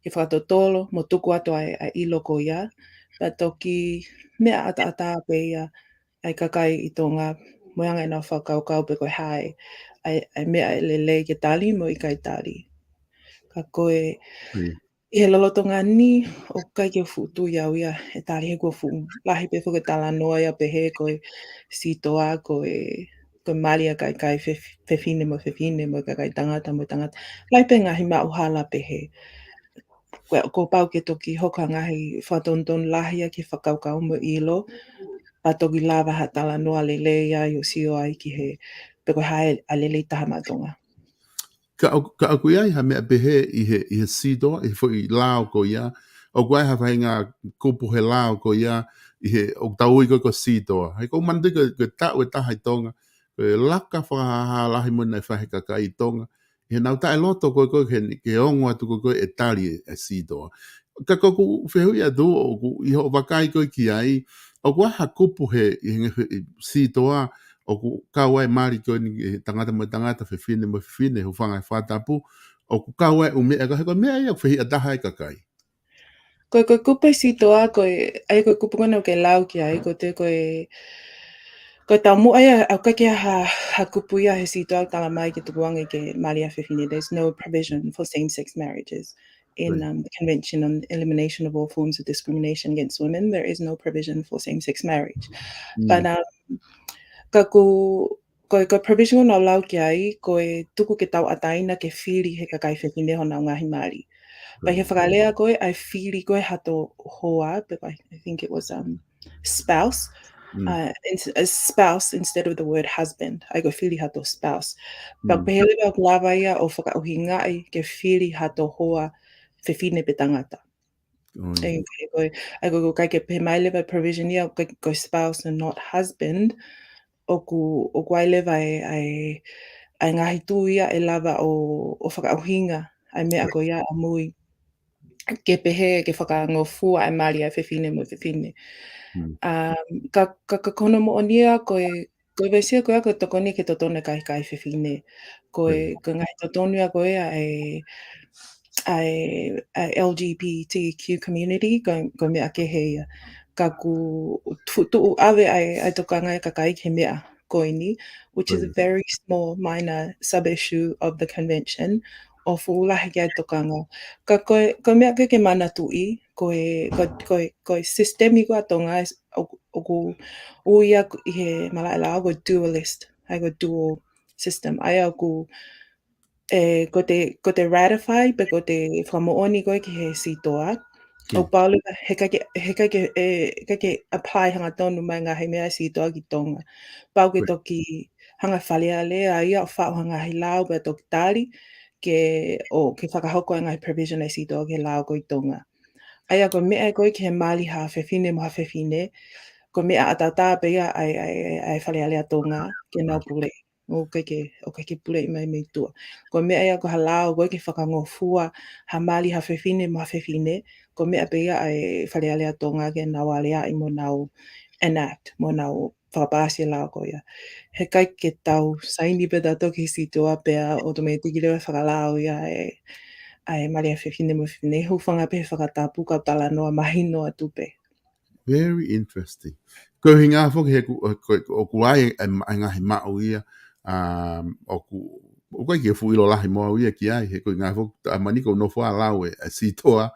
ke fakatotolo mo tuku atu ʻa e, ʻa e ʻilo ko ia. Pea toki meʻa ʻataʻatā pē ia ʻa e kakai ʻi Tonga, mo e anga ʻenau fakakaukau pe ko e hā e, ʻa e, ʻa e meʻa ʻe lelei ke tali mo ʻikai tali. Ka ko e, ʻi he lolotonga ni, ʻoku ʻikai ke fuʻu tui au ia ʻe tali he kuo fuʻu lahi pē foki e talanoa ia pehē ko e sitoa, ko e, ko e mali ʻa e kakai fe-, fefine mo fefine, mo e kakai tangata mo tangata. Lahi pē ngaahi maʻuhala pehē. Ko, kuo pau ke toki hoko ha ngaahi fakatonutonu lahi ia ki he fakakaukau mo e ʻilo, pea toki lava ha talanoa lelei ai ʻo sio ai ki he, pe ko e hā e, ʻa e lelei taha maʻa Tonga. Ka ʻoku, ka ʻoku ʻi ai ha meʻa pehē ʻi he, ʻi he sitoa, ʻi he foʻi lao ko ia, ʻoku ʻi ai ha faʻahinga kupu he lao ko ia, ʻi he, ʻoku tau ui ko e, ko e sitoa. He ʻoku ou manatuʻi ko e, ko e taʻu ʻe taha ʻi Tonga, ko e laka fakahāhā lahi mo ʻene fai ʻe he kakai ʻi Tonga, he naʻa nau taʻeloto ko e, ko e, ke, ke ongo atu ko e, ko e ʻe tali e, e sitoa. Ka ko ʻeku fehuʻi atu ʻoku ʻi hoʻo vakai ko ē ki ai, ʻoku ʻi ai ha kupu he, ʻi he, he sitoa, ʻoku kau ai e mali ko eni ʻa e tangata mo e tangata, fefine mo e fefine, hūfanga he fakatapu, ʻoku kau ai e ʻū meʻa, ka he ko e meʻa ia ʻoku fehiʻa taha ai e kakai. Ko e, ko e kupu he sitoa, ko e, ʻa ia ko e kupu ko ena ʻoku ke lau ki ai, ko e, ko e, ko e taumuʻa ia, ʻoku ʻikai ke ʻi ai ha, ha kupu ia he sitoa ʻoku talamai ke tukuange ke mali ʻa e fefine. There's no provision for same-sex marriages in, um, the Convention on Elimination of All Forms of Discrimination Against Women. There is no provision for same-sex marriage. But, um, ka ʻoku, ko e, ko e provision ʻoku ou lau ki ai, ko e tuku ke tauʻatāina ke fili ʻe he kakai fefine honau ngaahi mali. Pea ʻi he fakalea ko ē, ʻa e fili ko ē hato hoa, pe ko e, I think it was, um, spouse, uh, ins-, a spouse instead of the word husband. ʻA ia ko e fili hato spouse. Pea pehē leva ʻoku lava ia ʻo fakaʻuhingaʻi ke fili hato hoa fefine pe tangata. ʻA ia ko e, ʻa ia ko e, ʻoku ʻikai ke pehē mai leva e provision ia, ko e, ko e spouse and not husband, ʻoku, ʻoku ʻi ai leva e, ʻa e, ʻa e ngaahi tui ia ʻe lava ʻo, ʻo fakaʻuhinga ʻa e meʻa ko ia ʻamui. Ke pehē, ke fakangofua e mali ʻa e fefine mo e fefine. Um, ka, ka, ka ko hono moʻoni ia ko e, ko e veesi ko ia ko e tokoni ki he totonu e kakai fefine. Ko e, ko e ngaahi totonu ia ko ia ʻa e, ʻa e, ʻa e L G B T Q community, ko, ko e meʻa kehe ia. Ka ʻoku tu-, tuʻu ʻave ʻa e, ʻa e tokanga e kakai ki he meʻa ko eni, which is a very small, minor sub-issue of the convention, ʻo fuʻu lahi ki ai e tokanga. Ka ko e, ko e meʻa ke, ke manatuʻi, ko e, ko, ko e, ko e sisitemi ko ē ʻa Tonga, ʻoku, ʻoku ui ia ʻi he malaʻe lao ko e dualist, ʻa ia ko e dual system. ʻA ia ʻoku, ʻe, ko ʻete, ko ʻete ratify, pe ko ʻete fakamoʻoni ko ē ki he sitoa, ʻoku pau leva, he ʻikai ke, he ʻikai ke, ʻe, ʻikai ke apply hangatonu mai e ngaahi meʻa ʻa e sitoa ki Tonga. Pau ke toki hanga ʻo falealea ia ʻo faʻu ha ngaahi lao pea toki tali ke, ʻo ke fakahoko e ngaahi provision ʻa e sitoa ki he lao ko ē ʻi Tonga. ʻA ia ko e meʻa ko ē ki he mali ha fefine mo ha fefine, ko e meʻa ʻataʻatā pē ia ʻa e, ʻa e, ʻa e Falealea Tonga ke nau pule. ʻOku ʻikai ke, ʻoku ʻikai ke puleʻi mai mei tuʻa. Ko e meʻa ia ko ha lao ko ē ke fakangofua ha mali ha fefine mo ha fefine, ko e meʻa pē ia ʻa e Fale Alea Tonga ke nau aleaʻi mo nau enact, mo nau fakapaasi e lao ko ia. He ʻikai ke tau saini pē tautolu ki he CEDAW pea ʻotomētiki leva e fakalao ia ʻa e, ʻa e mali ʻa e fefine mo e fefine, hūfanga pē he fakatapu kae talanoa mahino atu pē. Very interesting. Ko e ʻuhinga foki he ʻoku, ko, ʻoku ʻi ai e, e ngaahi maʻu ia, um, ʻoku, ʻoku ʻikai ke fuʻu ʻilo lahi mo au ia ki ai, he ko e ʻuhinga foki, ʻa e mani ko e nofo ʻa lau e, e CEDAW.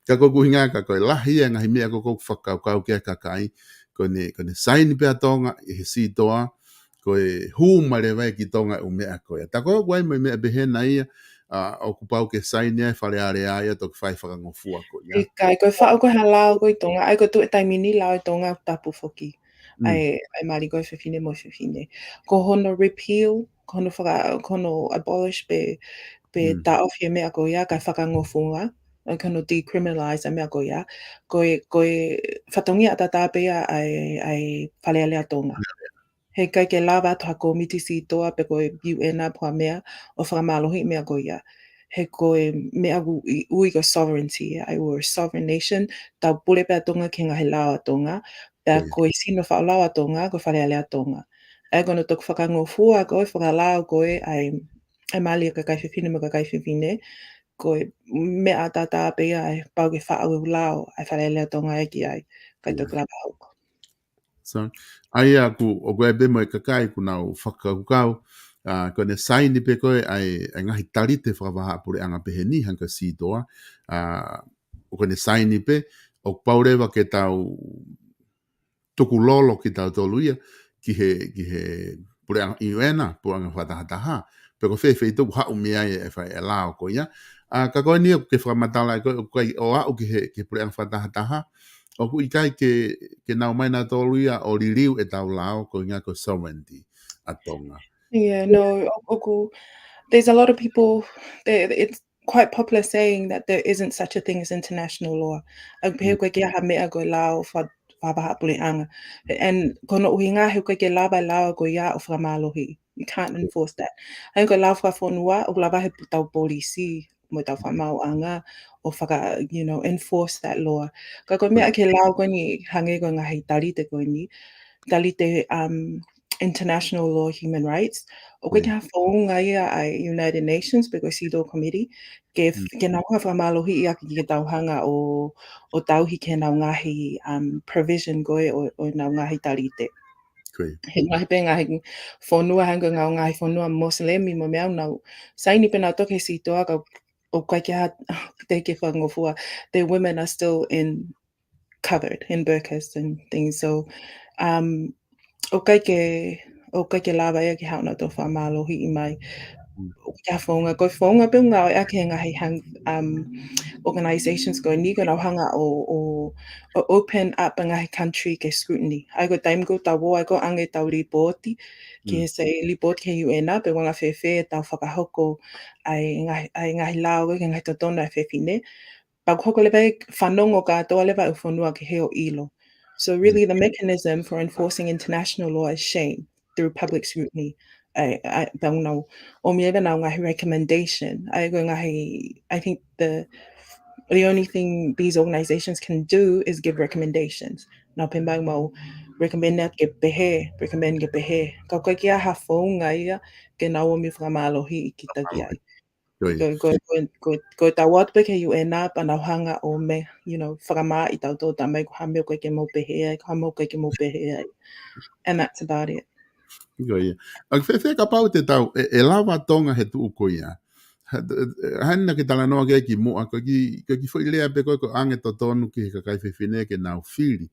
Ka ko e ʻuhinga ka ko e lahi ia e ngaahi meʻa ko ē ʻoku fakakaukau ki ai e kakai, ko ʻene, ko ʻene saini pē ʻa Tonga ʻi he CEDAW, ko e hū mai leva ia ki Tonga e ʻū meʻa ko ia. Tā ko ē ʻoku ʻi ai mo e meʻa pehē na ia, ʻa, ʻoku pau ke saini ai e Fale Alea ia toki fai e fakangofua ko ia. ʻIkai, ko e faʻu ko ē ha lao ko ē ʻi Tonga, ʻa ia ko e tuʻu he taimi ni lao ʻi Tonga ʻoku tapu foki. Mm. ʻA e, ʻa e mali ko ē ʻa e fefine mo e fefine. Ko hono repeal, ko hono faka-, ko hono abolish pe, pe Mm. taʻofi e meʻa ko ia kae fakangofua, ʻa ia ko hono decriminalize e meʻa ko ia, ko e, ko e fatongia ʻataʻatā pē ia ʻa e, ʻa e Fale Alea Tonga. He ʻikai ke lava atu ha kōmiti CEDAW pe ko e UN pe ko ha meʻa ʻo fakamālohiʻi e meʻa ko ia. He ko e meʻa ʻoku ui ko e sovereignty, ʻa ia we're a sovereign nation, tau pule pē ʻa Tonga ki he ngaahi lao ʻa Tonga, pea Mm. ko e sino faʻu lao ʻa Tonga, ko e Fale Alea Tonga. ʻA ia ko hono toki fakangofua ko ē fakalao ko ē ʻa e, ʻa e mali ʻa e kakai fefine mo e kakai fefine, ko e meʻa ʻataʻatā pē ia ʻe pau ke faʻu e lao ʻa e Fale Alea Tonga ia ki ai, ʻikai Yeah. toki lava hoko. So, ʻa ia ʻoku, ʻoku ʻi ai pē mo e kakai ʻoku nau fakakaukau, ʻa, ko ʻene saini pē ko ē ʻa e, ʻa e ngaahi talite fakavahaʻapuleʻanga pehē ni hangē ko e CEDAW, ʻa, ʻoku ne saini pē, ʻoku pau leva ke tau tukulolo kitautolu ia ki he, ki he puleʻanga UN, puleʻanga fakatahataha, pe ko fē feituʻu ʻoku haʻu mei ai e fai e lao ko ia. ʻA, ka ko eni ʻoku ke fakamatala ai ko ē, ʻoku ʻikai ʻo aʻu ki he, ki he puleʻanga fakatahataha, ʻoku ʻikai ke, ke nau ō mai nautolu ia ʻo liliu ʻetau lao ko e ʻuhinga ko e sovereignty ʻa Tonga. Yeah, no, ʻo-, ʻoku, there's a lot of people, they, it's quite popular saying that there isn't such a thing as international law. ʻA ia pehē Mm. ʻoku ʻikai ke ʻi ai ha meʻa ko e lao fa-, fakavahaʻapuleʻanga. And ko hono ʻuhinga he ʻoku ʻikai ke lava e lao ko ia ʻo fakamālohiʻi. You can't Mm. enforce that. ʻA ia ko e lao fakafonua, ʻoku lava he pu-, tau polisi, mo ʻetau fakamaauʻanga, ʻo faka-, you know, enforce that law. Ka ko e meʻa Mm. ki he lao ko eni hangē ko e ngaahi talite ko eni, talite, um, international law human rights. ʻOku ʻikai ke Mm. ha founga ia ʻa e United Nations pe ko e CEDAW Committee, ke, Mm. ke nau hanga fakamālohiʻi ʻaki ke tau hanga ʻo, ʻo tauhi ki heʻenau ngaahi, um, provision ko ē ʻo, ʻo ʻenau ngaahi talite. Ko ia. He ngaahi pē ngaahi fonua hangē ko e ngaahi fonua Moslemi mo e meʻa ʻoku nau saini pē nautolu ki he CEDAW ka ʻoku ʻikai ke ha-, te ke fakangofua, the women are still in covered in burqas and things. So, um, ʻoku ʻikai ke, ʻoku ʻikai ke lava ia ke haʻu nautolu ʻo fakamālohiʻi mai. Mm. ʻOku ʻikai ha founga, ko e founga pē ʻoku ngāueʻaki he ngaahi hang-, um, organizations ko eni, ko ʻenau hanga ʻo, ʻo, ʻo open up e ngaahi country ke scrutiny. ʻA ia ko e taimi ko ē ʻoku tau ō ai ko ē ʻo ʻoange ʻetau lipooti, ki Mm. he, say, lipooti ki he UN, pe ʻoku anga fēfē ʻetau fakahoko ʻa e ngaahi, ʻa e ngaahi lao ki he ngaahi totonu ʻa e fefine. Pea ʻoku hoko leva e fanongo kātoa leva e fonua kehe ʻo ʻilo. So Mm. really the mechanism for enforcing international law is shame through public scrutiny. ʻA ia, ʻa ia, pea ʻoku nau ʻomi leva ʻenau ngaahi recommendation. ʻA ia ko e ngaahi, I think the, the only thing these organizations can do is give recommendations. Nau pehē mai mau recommend ke pehē, recommend ke pehē. Ka ʻoku ʻikai ke ʻi ai ha founga ia ke nau ō mai ʻo fakamālohiʻi kita ki ai. Ko ia. Ko, ko, ko, ko, ko ʻetau ō atu pē ki he UN pea nau hanga ʻo me, you know, fakamāʻi tautolu, talamai ko e hā e meʻa ʻoku ʻikai ke mau pehē ai, ko e hā e meʻa ʻoku ʻikai ke mau pehē ai. And that's about it. Ko ia. ʻA ia fēfē kapau te tau, ʻe, ʻe lava Tonga he tuʻu ko ia. Ha, ʻe, ʻe, hangē naʻa ke talanoa ki ai kimuʻa, ko e kiʻi, ko e kiʻi foʻi lea pē ko ē ʻoku ʻoange totonu ki he kakai fefine ke nau fili,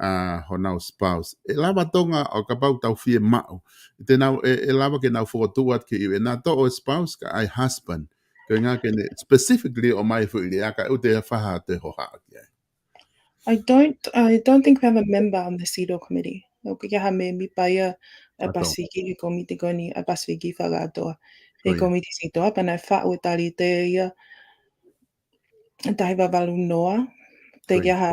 ʻa, honau spouse. ʻE lava Tonga ʻo kapau tau fiemaʻu. Te nau, ʻe, ʻe lava ke nau fokotuʻu atu ki he UN, toʻo e spouse kae ʻai husband. Ko e ʻuhinga ke ne specifically ʻomai e foʻi lea ka ʻoku te faha te hoha ki ai. I don't, I don't think we have a member on the CEDAW committee. ʻOku ʻikai ke ʻi ai ha mēmipa ia ʻa e Pasifiki, he kōmiti ko eni ʻa e Pasifiki fakakātoa. He kōmiti CEDAW, pea naʻe faʻu e talite ia taha hiva valu noa. Te ke ha,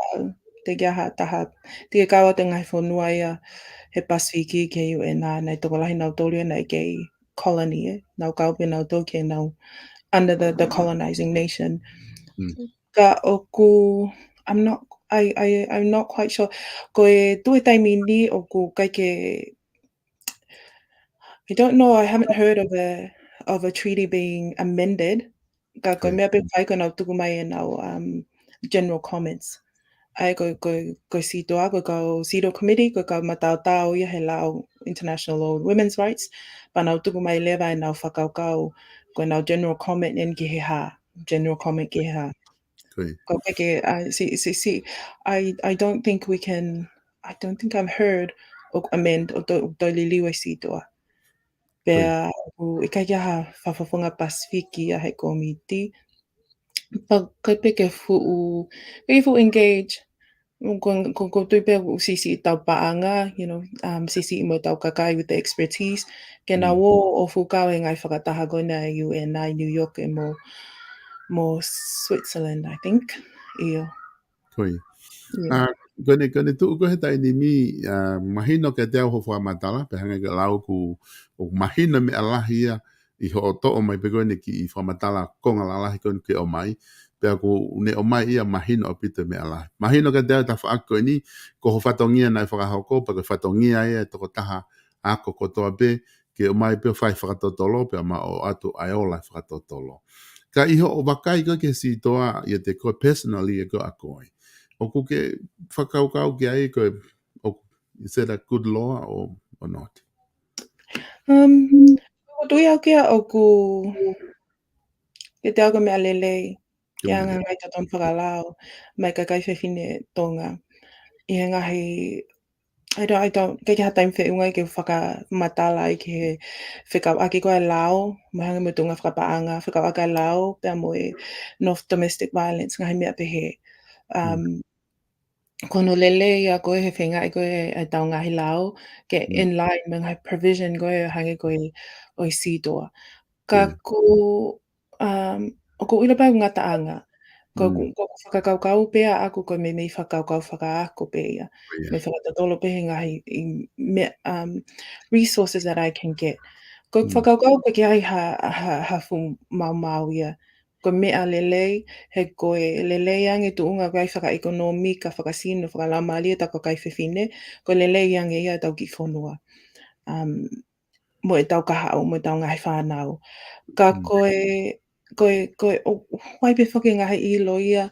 Teʻeki ai ha taha, teʻeki ai kau atu e ngaahi fonua ia he Pasifiki ki he U N, naʻe tokolahi nautolu ia naʻe kei colony, ē. Nau kau pē nautolu ke nau under the, the colonizing nation. Ka ʻoku, I'm not, I, I, I'm not quite sure. Ko e tuʻu he taimi ni ʻoku ʻikai ke, I don't know, I haven't heard of a, of a treaty being amended. Ka ko e meʻa pē ʻoku fai ko ʻenau tuku mai ʻenau, um, general comments. ʻA ia ko, ko, ko e CEDAW, ko e kau CEDAW Committee, ko e kau mataotao ia he lao international law women's rights. Pea nau tuku mai leva ʻenau fakakaukau, ko ʻenau general comment eni ki he hā. General comment ki he hā. Ko ia. Ko e ke, uh, si, si, si, I, I don't think we can, I don't think I've heard ʻoku amend ʻo toe, ʻo toe liliu e CEDAW. Pea ʻoku ʻikai ke ʻi ai ha fakafofonga Pasifiki ia he kōmiti. Pea ʻikai pē ke fuʻu, ʻikai fuʻu engage. Ko, ko, ʻoku ou tui pē ʻoku siʻisiʻi ʻetau paʻanga, you know, um, siʻisiʻi mo ʻetau kakai with the expertise. Ke nau ō ʻo fuʻu kau he ngaahi fakataha ko ena ʻa e U N ʻi New York ʻe mo, mo Switzerland, I think. ʻIo. Ko ia. ʻA, ko ʻene, ko ʻene tuʻu ko ē he taimi ni, ʻa, mahino kiate au hoʻo fakamatala, pea hangē ko e lau ʻoku, ʻoku mahino meʻa lahi ia ʻi hoʻo toʻo mai pē ko ʻene kiʻi fakamatala konga lalahi ko ʻene ke ʻomai, pea ʻoku ne ʻomai ia mahino ʻaupito meʻa lahi. Mahino kiate au tafaʻaki ko eni, ko hoʻo fatongia naʻe fakahoko, pea ko e fatongia ia e tokotaha ako kotoa pē, ke ʻomai pē ʻo fai fakatotolo, pea ma ʻoatu ʻa e ola fakatotolo. Ka ʻi hoʻo vakai ko ē ki he CEDAW ʻiate koe personally ʻe koe ʻa koe, ʻoku ke fakakaukau ki ai ko e, ʻoku, is it a good law or, or not? Um, ʻoku ou tui au ki ai ʻoku, kiate au ko e meʻa lelei, ke anga e ngaahi totonu fakalao, mai kakai fefine Tonga. ʻI he ngaahi, I don't, I don't, ʻikai ke ʻi ai ha taimi feʻunga ke fakamatala ai ki he fekauʻaki ko ē e lao, mo e hangē mo e tuʻunga fakapaʻanga, fekauʻaki e lao, pea mo e North Domestic Violence, ngaahi meʻa pehē. Um, ko hono lelei ia ko ē he feingaʻi ko ē ʻetau ngaahi lao, ke in line mo e ngaahi provision ko ē hangē ko ē ʻo e CEDAW. Ka ko um, ʻoku ou ʻilo pē ʻoku ngataʻanga. Ko ʻeku, ko ʻeku fakakaukau pē ʻaʻaku ko e meimei fakakaukau fakaako pē ia. Mei fakatotolo pē he ngaahi, ʻi, me, um, resources that I can get. Ko ʻeku fakakaukau ʻoku ʻikai ha, ha, ha fuʻu maumau ia. Ko e meʻa lelei, he ko e lelei ange tuʻunga ko ē fakaʻekonōmika, fakasino, fakalaumālie ʻetau kakai fefine, ko e lelei ange ia ʻetau kiʻi fonua. Um, mo ʻetau kahaʻu, mo ʻetau ngaahi fānau. Ka ko e, ko e, ko e, ʻoku ʻi ai pē foki e ngaahi ʻilo ia,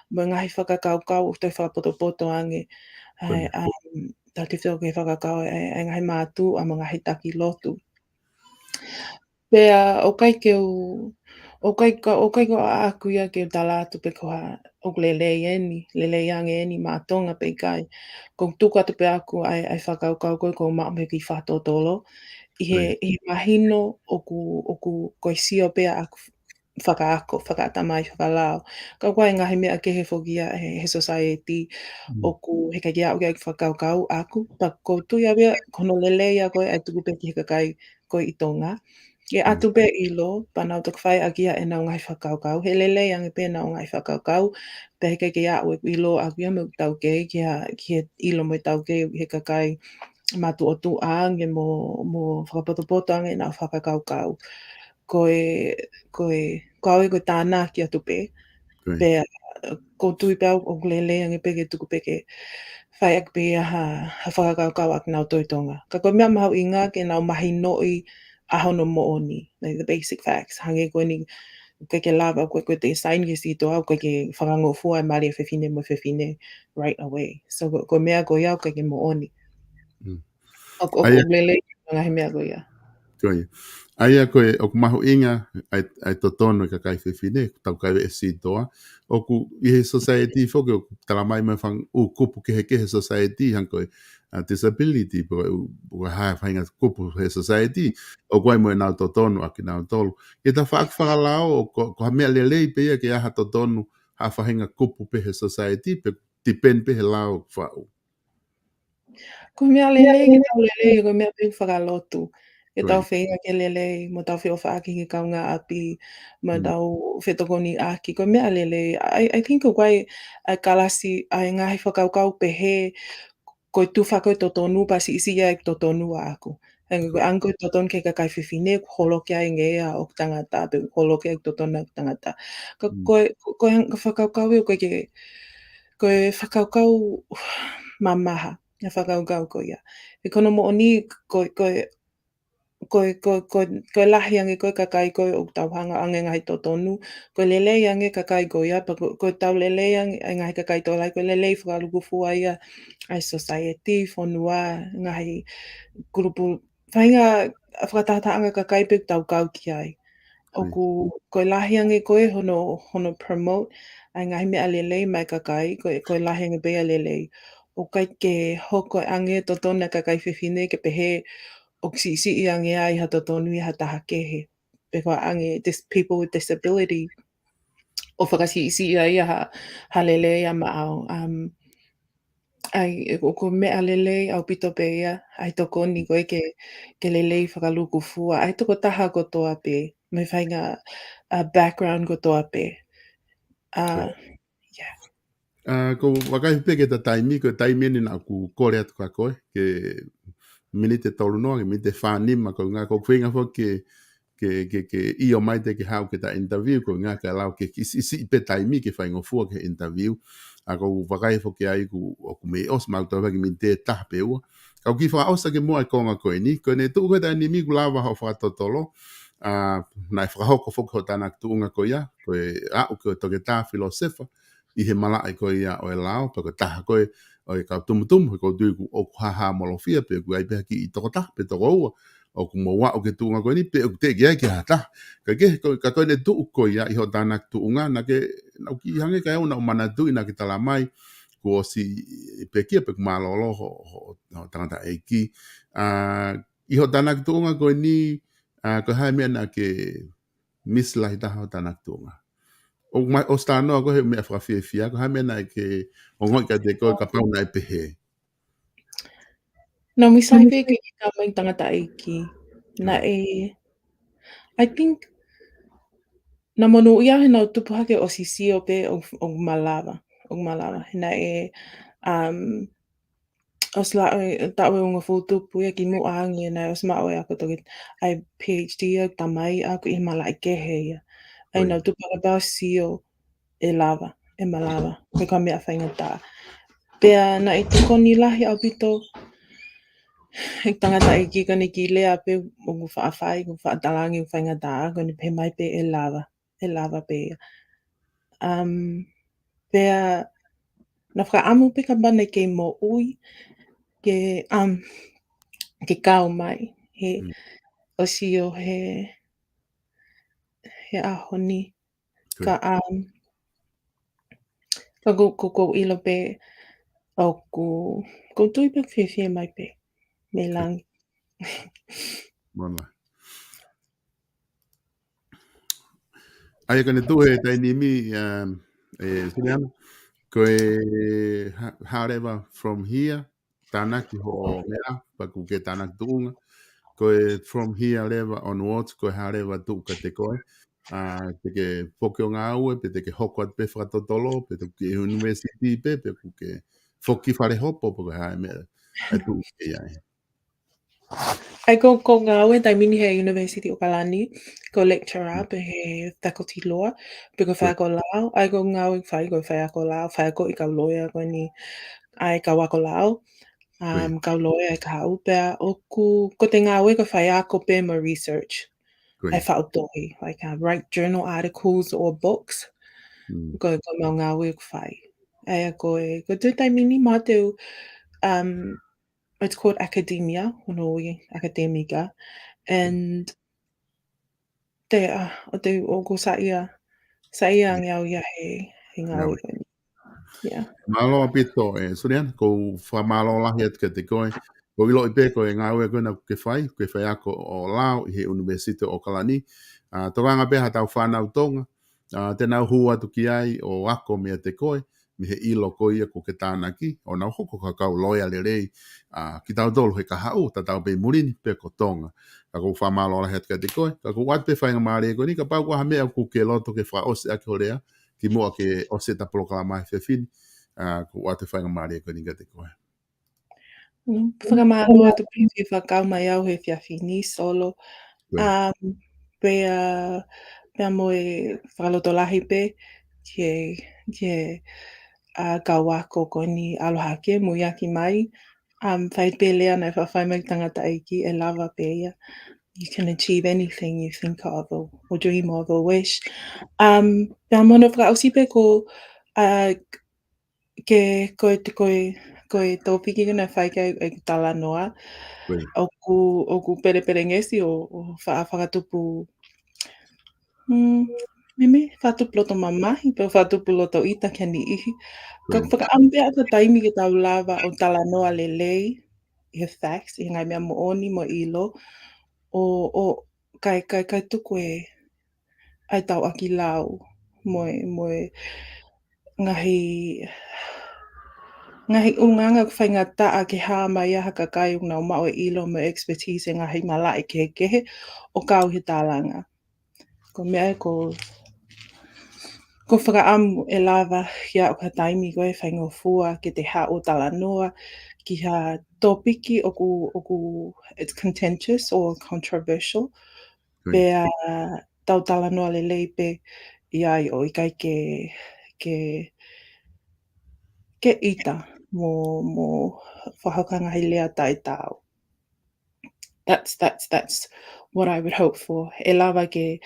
mo e ngaahi fakakaukau ʻoku toe fakapotopoto ange. ʻA e, um, tau te fio ke fakakaukau e, e ngaahi mātuʻa mo e ngaahi taki lotu. Pea ʻoku ʻikai ke u, ʻoku ʻikai ka, ʻoku ʻikai ko ʻaʻaku ia ke u tala atu pē ko ha, ʻoku lelei eni, lelei ange eni maʻa Tonga pe ʻikai. ʻOku ou tuku atu pē ʻaʻaku ʻa e, ʻa e fakakaukau ko ē ʻoku ou maʻu mei he kiʻi fakatotolo. ʻI he, ʻi he mahino ʻoku, ʻoku ko e sio pē ʻaʻaku fakaako, fakaʻatamai, fakalao. Ka ʻoku ʻi ai e ngaahi meʻa kehe foki ia he, he society ʻoku heʻikai ke aʻu ki ai e fakakaukau ʻaʻaku. Pea ʻoku ou tui au ia ko hono lelei ia ko ē ʻa e tuku pē ki he kakai ko ē ʻi Tonga. ʻE ʻatu pē ʻilo, pea nau toki fai ʻaki ia ʻenau ngaahi fakakaukau. He lelei ange pē ʻenau ngaahi fakakaukau, pea heʻikai ke aʻu ʻeku ʻilo ʻaʻaku ia mo ʻeku taukei ki ha, ki he ʻilo mo e taukei he kakai mātuʻotuʻa ange mo, mo fakapotopoto ange ʻenau fakakaukau. Ko e, ko e, ko au ia ko e tānaki atu pē. Pea, ʻoku ou tui pē au ʻoku lelei ange pē ke tuku pē ke fai ʻaki pē ia ha, ha fakakaukau ʻa kinautolu ʻi Tonga. Ka ko e meʻa mahuʻinga ke nau mahinoʻi ʻa hono moʻoni, like the basic facts. Hangē ko eni, ʻikai ke lava, ko e, ko e te sign ki he CEDAW, ʻikai ke fakangofua e mali ʻa e fefine mo e fefine right away. So, ko, ko e meʻa ko ia ʻoku ʻikai ke moʻoni. ʻOku, ʻoku lelei ngaahi meʻa ko ia. Ko ia. ʻA ia ko e, ʻoku mahuʻinga ʻa e, ʻa e totonu e kakai fefine, tau kai e CEDAW. ʻOku ʻi he society foki, ʻoku tala mai mai fanga ʻū kupu kehekehe society, hangē ko e, ʻa, disability, pe ko e ʻū, pe ko e hā e faʻahinga kupu he society, ʻoku ʻi ai mo ʻenau totonu ʻa kinautolu. ʻI he tafaʻaki fakalao, ʻoku, ko ha meʻa lelei pē ia ke ʻi ai ha totonu ha faʻahinga kupu pē he society, pe depend pē he lao ʻoku faʻu. Ko e meʻa lelei ke tau lelei, ko e meʻa pē fakalotu. ʻetau feinga ke lelei, mo tau feʻofaʻaki ki he kaungāʻapi, mo tau fetokoniʻaki, ko e meʻa lelei. I, I think ko e, ʻa e kalasi, ʻa e ngaahi fakakaukau pehē, ko e tufa ko e totonu pea siʻisiʻi ʻa e totonu ʻaʻaku. Hangē ko e ʻange ko e totonu ki he kakai fefine, ʻoku holoki ange ia ʻoku tangata, pe ʻoku holoki ʻa e totonu ʻoku tangata. Ka ko e, ko e, ko e fakakaukau ia ko e ke, ko e fakakaukau mamaha, ʻa e fakakaukau ko ia. He ko hono moʻoni, ko e, ko e, ko e, ko e, ko e, ko e lahi ange ko e kakai ko ē ʻoku tau hanga ange ngaahi totonu, ko e lelei ange kakai ko ia, pea ko, ko e tau lelei ange ʻa e ngaahi kakai tokolahi, ko e lelei fakalūkufua ia ʻa e society, fonua, ngaahi kulupu, faʻahinga fakatahatahaʻanga kakai pē ʻoku tau kau ki ai. ʻOku, ko e lahi ange ko ē hono, hono promote ʻa e ngaahi meʻa lelei maʻa e kakai, ko e, ko e lahi ange pē ia lelei. ʻOku ʻikai ke hoko ange totonu ʻa e kakai fefine ke pehē ʻoku siʻisiʻi ange ai ha totonu ʻi ha taha kehe. Pe ko e ʻange dis-, people with disability, ʻo fakasiʻisiʻi ai ha, ha lelei ʻa maʻau. Um, ʻa e, ʻoku, ʻoku meʻa lelei ʻaupito pē ia, ʻa e tokoni ko ē ke, ke lelei fakalūkufua ʻa e tokotaha kotoa pē, mei he faʻahinga, uh, background kotoa pē. Uh, yeah. Uh, ʻoku ou vakai pē ki he taimi, ko e taimi eni naʻá ku kole atu kia koe, ki he miniti ʻe tolu noa, ki he miniti ʻe fā nima, ko e ʻuhinga ʻoku ou feinga foki ke, ke, ke, ke ʻio mai te ke haʻu ki heʻeta interview, ko e ʻuhinga ke lau ke kiʻi siʻisiʻi pē taimi ke faingofua ki he interview. ʻA ʻoku ou vakai foki ai ʻoku, ʻoku mei ʻosi mautolu pē ki he miniti ʻe taha pe ua. Ka u kiʻi fakaʻosi ʻaki muʻa e konga ko eni, ko ʻene tuʻu ko ē taimi ni kuo lava hoʻo fakatotolo, ʻa, naʻe fakahoko foki hoʻo tānaki tuʻunga ko ia, ko e aʻu ki he toketā filōsefa, ʻi he malaʻe ko ia ʻo e lao, pe ko e taha ko ē ʻo e kau tumutumu, he ʻoku ou tui ʻoku, ʻoku hāhāmolofia, pe ʻoku ʻi ai pē ha kiʻi tokotaha, pe toko ua, ʻoku mou aʻu ki he tuʻunga ko eni, pe ʻoku teʻeki ai ke ʻi ai ha taha. Ka ke, ko, ka ko ʻene tuʻu ko ia ʻi hoʻo tānaki tuʻunga, naʻá ke, naʻá ku kiʻi hangē ka ʻoku ou manatuʻi naʻá ke tala mai, kuo ʻosi pekia pe kuo mālōlō hoʻo, hoʻo, hoʻo tangataʻeiki. ʻA, ʻi hoʻo tānaki tuʻunga ko eni, ʻa, ko e hā e meʻa naʻá ke misi lahi taha hoʻo tānaki tuʻunga? ʻOku mai ʻosi talanoa koe he meʻa fakafiefia, ko e hā e meʻa naʻá ke ongoʻi kiate koe kapau naʻe pehē? Naʻá ku misi lahi pē ke, ke kau mai tangataʻeiki. Naʻe, I think, naʻá ku monūʻia he naʻá ku tupu hake ʻosi sio pē ʻo, ʻoku malava, ʻoku malava. He naʻe, um, ʻosi laʻu e, taʻu ʻe hongofulu tupu ia kimuʻa ange naʻe ʻosi maʻu ʻe au ko e toki, ʻa e PhD ʻa e tamai ʻaʻaku ʻi he malaʻe kehe ia. ʻA ia naʻá ku tupu hake pē ʻo sio ʻe lava, ʻe malava, pe ko e meʻa faingataʻa. Pea naʻe tokoni lahi ʻaupito e tangataʻeiki ko eni ki he lea pē ʻoku faʻa fai, ʻoku faʻa talaange ʻoku faingataʻa, ko eni pehē mai pē ʻe lava, ʻe lava pē ia. Um, pea naʻá ku fakaʻamu pē kapau naʻe kei moʻui ke, um, ke kau mai he ʻosi ʻo he, he ʻaho ni. Ka, um, ka ʻoku, ʻoku, ʻoku ou ʻilo pē ʻoku, ʻoku ou tui pē ʻoku fiefia mai pē mei langi. Mana. ʻA ia ko ʻene tuʻu he taimi ni, um, ʻe Suliana, ko e hā, hā leva from here, tānaki hoʻo meʻa, pea ʻoku ke tānaki tuʻunga. Ko e from here leva onwards, ko e hā leva tuʻu kiate koe. ʻA, te ke foki ʻo ngāue, pe te ke hoko atu pē fakatotolo, pe te ke university pē, pe ʻoku ke foki fale hopo, pe ko e hā e meʻa ʻe tuʻu ki ai. ʻA ia ko, ko e ngāue taimi ni he University ʻAokalani, ko e lecturer pe he faculty law, pe ko e faiako lao, ʻa ia ko e ngāue fai ko e faiako lao, faiako ʻi he kau loea ko eni, ʻa e kau ako lao, um, kau loea ʻi he kahaʻu pea ʻoku, ko ʻete ngāue ko e faiako pē mo e research. ʻA e faʻu tohi, like, uh, write journal articles or books. Ko, ko ʻemau ngāue ʻoku fai. ʻA ia ko e, ko e tuʻu taimi ni ma te u, um, it's called academia, hono ui ʻakadēmika. And te, uh, ʻo te, ʻoku saiʻia, saiʻia ange au ia he, he ngāue ko eni. Yeah. Mālō ʻaupito ʻe Suliana, ʻoku ou fakamālō lahi atu kiate koe. ʻOku ou ʻiloʻi pē ko e ngāue ko ena ʻoku ke fai, ʻoku ke faiako ʻo lao ʻi he University ʻAokalani. ʻA, tokanga pē ha tau fānau Tonga, ʻa, te nau hū atu ki ai ʻo ako meiate koe. mei he ʻilo ko ia kuo ke tānaki, ʻo nau hoko ko ha kau loea lelei, ʻa kitautolu he kahaʻu, tatau pē ʻi muli ni pe ko Tonga. Ka ʻoku ou fakamālō lahi atu kiate koe, ka ʻoku ou ʻoatu pē faingamālie ko eni, kapau ʻoku ʻi ai ha meʻa ʻoku ke loto ke fakaʻosi ʻaki ho lea, kimuʻa ke ʻosi ʻeta polokalama he efiafi ni, ʻa, ʻoku ou ʻoatu pē faingamālie ko eni kiate koe. Mm, fakamālō atu pē ki he fakakau mai au he efiafi ni, Solo. Great. Um, pea, pea mo e fakalotolahi pē ki he, ki he, ʻa, kau ako ko eni, ʻalu hake, muiaki mai. Um, fai pē lea naʻe faʻa fai mai tangataʻeiki, ʻe lava pē ia. You can achieve anything you think of or, or dream of or wish. Um, pea mo hono fakaʻosi pē ko, ʻa, ke, ko e, ko e, ko e tōpiki ko ē naʻe fai ki ai ʻeku talanoa. Great. ʻOku, ʻoku pelepelengesi ʻo, ʻo fa-, fakatupu, mm, mimi, fakatupu loto mamahi, pe fakatupu loto ʻita ki ha niʻihi. Ka Great. fakaʻamu pē ʻa e taimi ke tau lava ʻo talanoa lelei, ʻi he facts, ʻi he ngaahi meʻa moʻoni mo ʻilo, ʻo, ʻo, kae, kae, kae tuku e, ʻa e tau ʻaki lau, mo e, mo e ngaahi, ngaahi ʻulungaanga ʻoku faingataʻa ke hā mai ʻa ha kakai ʻoku nau maʻu e ʻilo mo e expertise he ngaahi malaʻe kehekehe ʻo kau he tālanga. Ko e meʻa ē ko, ko e fakaʻamu ʻe lava ke aʻu ki ha taimi ko e faingofua ke te haʻu ʻo talanoa ki ha tōpiki ʻoku, ʻoku it's contentious or controversial. Great. Pea tau talanoa lelei pē ʻi ai ʻo ʻikai ke, ke, ke ʻita mo, mo fakahoko ha ngaahi lea taʻetaau. That's, that's, that's what I would hope for. ʻE lava ke,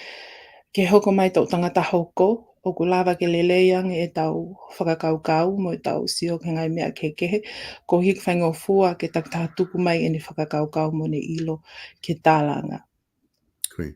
ke hoko mai tau tangata hoko, ʻoku lava ke lelei ange ʻetau fakakaukau mo ʻetau sio ki he ngaahi meʻa kehekehe, koeʻuhi ko e faingofua ke takitaha tuku mai ʻene fakakaukau mo ʻene ʻilo ki he tālanga. Great.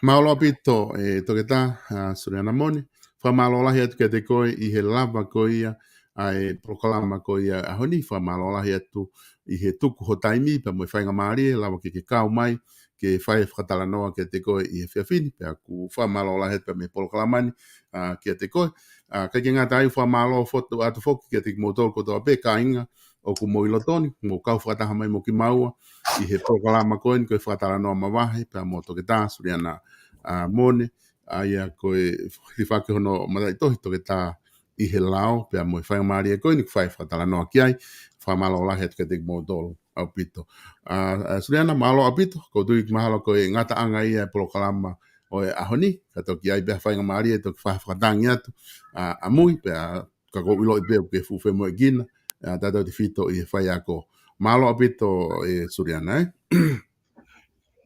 Mālō ʻaupito, ʻe Toketā, ʻa, Suliana Mone. Fakamālō lahi atu kiate koe ʻi he lava ko ia ʻa e polokalama ko ia ʻaho ni. Fakamālō lahi atu ʻi he tuku ho taimi pea mo e faingamālie, lava ke ke kau mai ke fai e fakatalanoa kiate koe ʻi he efiafi ni, pea ʻoku fakamālō lahi atu pē mei he polokalama ni, ʻa, kiate koe. ʻA, ʻikai ke ngata ai, fakamālō foki atu foki kiate kimoutolu kotoa pē kāinga ʻoku mou ʻi loto ni, mou kau fakataha mai mo kimaua ʻi he polokalama ko eni ko e Fakatalanoa Mavahe, pea mo Toketā Suliana, ʻa, Mone, ʻa ia ko e hilifaki hono mataʻitohi Toketā ʻi he lao, pea mo e faingamālie ko eni kuo fai e fakatalanoa ki ai, fakamālō lahi atu kiate kimoutolu ʻaupito. ʻA, ʻa, Suliana, mālō ʻaupito, ʻoku ou tui mahalo ko e ngataʻanga ia e polokalama ʻo e ʻaho ni, ka toki ʻi ai pē ha faingamālie toki fai ha fakatangi atu, ʻa, ʻamui, pea ka ʻoku ou ʻiloʻi pē ʻoku ke fuʻu femoʻuekina, ʻa, tautautefito ʻi he faiako. Mālō ʻaupito ʻe Suliana, ē?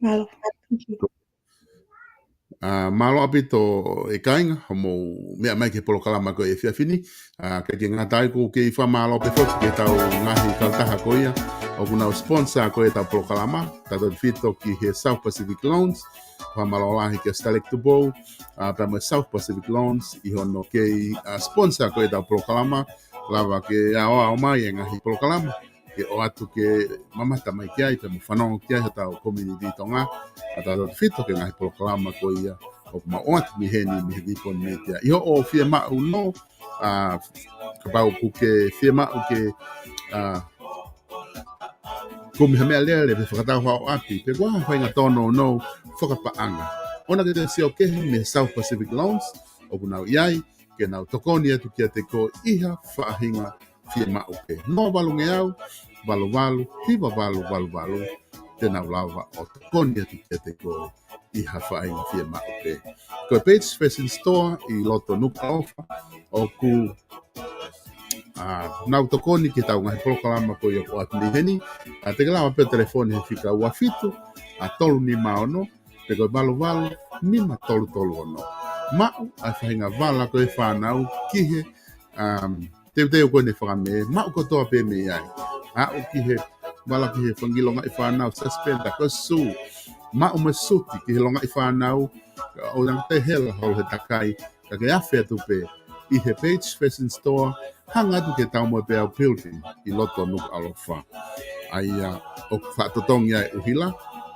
Mālō. Thank you. ʻA, mālō ʻaupito ʻe kāinga, hoʻomou meʻa mai ki he polokalama ko e efiafi ni. ʻA, ʻikai ke ngata ai, ʻoku ou kei fakamālō pē foki ki heʻetau ngaahi kautaha ko ia ʻoku nau sponsor ko ē ʻetau polokalama, tautautefito ki he South Pacific Loans, fakamālō lahi kia Stalek Tupou, ʻa, pea mo e South Pacific Loans ʻi hono kei, ʻa, sponsor ko ē ʻetau polokalama, lava ke aʻoaʻo mai e ngaahi polokalama ke ʻoatu ke mamata mai ki ai, pea mo fanongo ki ai hotau community Tonga, ʻa, tautautefito ki he ngaahi polokalama ko ia ʻoku mau ʻoatu mei heni mei he Vipon Media. ʻI hoʻo fiemaʻu nō, ʻa, kapau ʻoku ke fiemaʻu ke, ʻa, kumi ha meʻalele pe fakatau haʻo ʻapi, pe ko ha faʻahinga tōnounou fakapaʻanga, ʻoua naʻa ke toe sio kehe mei he South Pacific Loans, ʻoku nau ʻi ai ke nau tokoni atu kiate koe ʻi ha faʻahinga fiemaʻu pē. Noa valu ngeau, valu valu, hiva valu valu valu, te nau lava ʻo tokoni atu kiate koe ʻi ha faʻahinga fiemaʻu pē. Ko e Page Fashion Store ʻi loto Nukuʻalofa, ʻoku, ʻa, nau tokoni ki heʻetau ngaahi polokalama ko ia ʻoku ʻoatu mei heni, ʻa, te ke lava pē ʻo telefoni he fika ua fitu, ʻa, tolu nima ono, pe ko e valu valu, nima tolu tolu ono. Maʻu ʻa e faʻahinga vala ko ē fānau ki he, um, teuteu ko eni fakamē, maʻu kotoa pē mei ai. Aʻu ki he vala ki he faʻahinga longaʻi fānau, suspender, ko e sū. Maʻu mo e suti ki he longaʻi fānau, ʻo ʻikai te ke hela holo he takai, ka ke afe atu pē ʻi he Page Fashion Store, hanga atu ki he Taumoepeau Building ʻi loto Nukuʻalofa. ʻA ia ʻoku fakatotongi ai ʻuhila,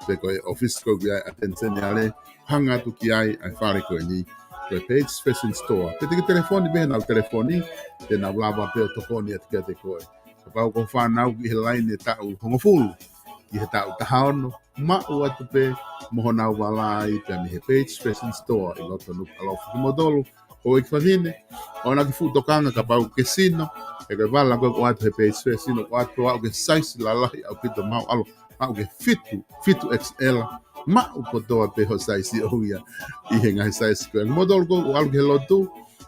pe ko e ʻōfisi ko ia ʻa e ʻAteni Seniale, hanga atu ki ai ʻa e fale ko eni, ko e Page Fashion Store. Pe te ke telefoni pē heʻenau telefoni, te nau lava pē ʻo tokoni atu kiate koe. Kapau ko e fānau ʻi he laine taʻu hongofulu ki he taʻu taha ono, maʻu atu pē mo honau vala ai pē mei he Page Fashion Store ʻi loto Nukuʻalofa. Kimoutolu houʻeiki fafine, ʻoua naʻa ke fuʻu tokanga kapau ke sino, he ko e vala ko ē ʻoku ʻoatu he Page Fashion, ʻoku ʻoatu ʻo aʻu ki he size lalahi ʻaupito, maʻu ʻalu, maʻu ki he fitu, fitu X L, maʻu kotoa pē hoʻo size ʻoʻou ia ʻi he ngaahi size ko ē. Kimoutolu ʻoku ʻalu ki he lotu,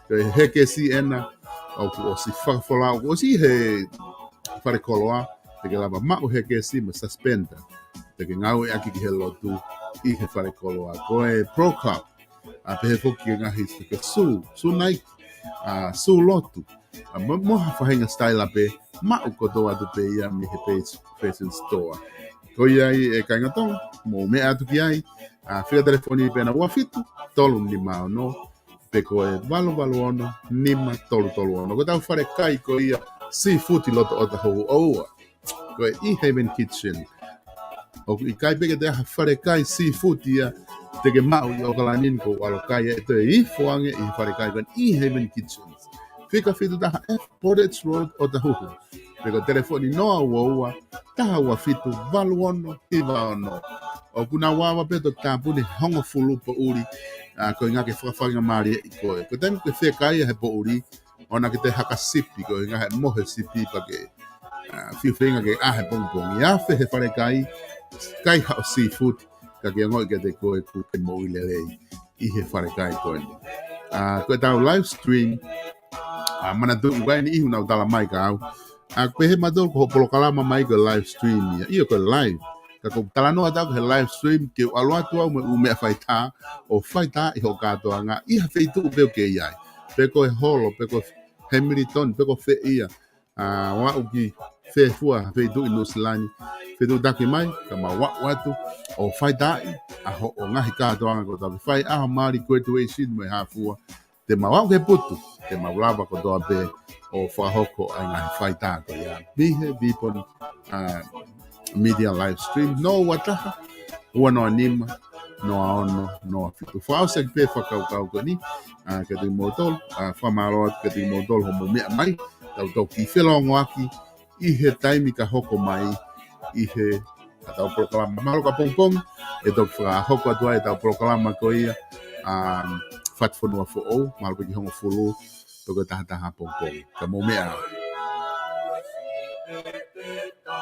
ko e hekesi ena, ʻoku ʻosi fakafolau, ʻoku ʻosi he falekoloa, te ke lava maʻu hekesi mo e suspender. Te ke ngāueʻaki ki he lotu ʻi he falekoloa. Ko e Pro Club, ʻa, pehē foki ki he ngaahi sū, sū Nike, ʻa, sū lotu. ʻA, mo, mo ha faʻahinga style pē, maʻu kotoa atu pē ia mei he Page Fashion Store. Ko ia ai e kāinga Tonga, mou meʻa atu ki ai, ʻa, fika telefoni pē ena ua fitu, tolu nima ono, pe ko e valu valu ono, nima tolu tolu ono. Ko ʻetau falekai ko ia seafood ʻi loto ʻOtahuhu ʻoʻou. Ko e E Haven Kitchen. ʻOku ʻikai pē ke toe ʻi ai ha falekai seafood ia te ke maʻu ʻi ʻAokalani ni ʻoku ou ʻalu ʻo kai, ʻe toe ifo ange ʻi he falekai ko eni, E Haven Kitchen. Fika fitu taha F Portage Road, ʻOtahuhu. Pe ko e telefoni noa ua ua, taha ua fitu, valu ono hiva ono. ʻOku nau ava pē ʻo tāpuni he hongofulu poʻuli, ʻa, ko e ʻuhinga ke fakafaingamālieʻi koe. Ko e taimi ko ē ʻoku ke kai ai he poʻuli, ʻoua naʻa ke toe haka sipi, ko e ʻuhinga he mohe sipi pea ke, ʻa, fiu feinga ke ʻā he pongipongi. Afe he falekai, kai haʻo seafood, ka ke ongoʻi kiate koe ʻoku ke moʻui lelei ʻi he falekai ko eni. ʻA, ko ʻetau live stream, ʻa, manatuʻi ʻoku ʻi ai e niʻihi ʻoku nau tala mai kia au, ʻa, pehē mautolu ko hoʻo polokalama mai ko e live stream ia. ʻIo, ko e live. Ka ʻoku ou talanoa atu au ki he live stream, ke u ʻalu atu au mo e ʻū meʻa faitā, ʻo faitaaʻi hoʻo kātoanga ʻi ha feituʻu pē ʻoku ke ʻi ai. Pe ko e holo, pe ko Hamilton, pe ko fē ia. ʻA, ʻo aʻu ki fē fua ha feituʻu ʻi Nuʻusila ni, fetuʻutaki mai, ka mau aʻu atu ʻo faitaaʻi ʻa hoʻo ngaahi kātoanga kotoa pē, fai ʻaho mali, graduation mo e hā fua, te mau aʻu ki he putu, te mau lava kotoa pē ʻo fakahoko ʻa e ngaahi faitā ko ia. Mei he Vipon, ʻa, Media live stream, noa ua taha, ua noa nima, noa ono, noa fitu. Fakaʻosi ʻaki pē fakakaukau ko eni, ʻa, kiate kimoutolu, ʻa, fakamālō atu kiate kimoutolu hoʻomou meʻa mai, tau toki felōngoaki ʻi he taimi ka hoko mai ʻi he, ʻa, ʻetau polokalama. Mahalo ka pongipongi ʻe toki fakahoko atu ai ʻetau polokalama ko ia, ʻa, Fatufonua Foʻou, mahalo pē ki he hongofulu, pe ko e taha taha pongipongi. Ka mou meʻa.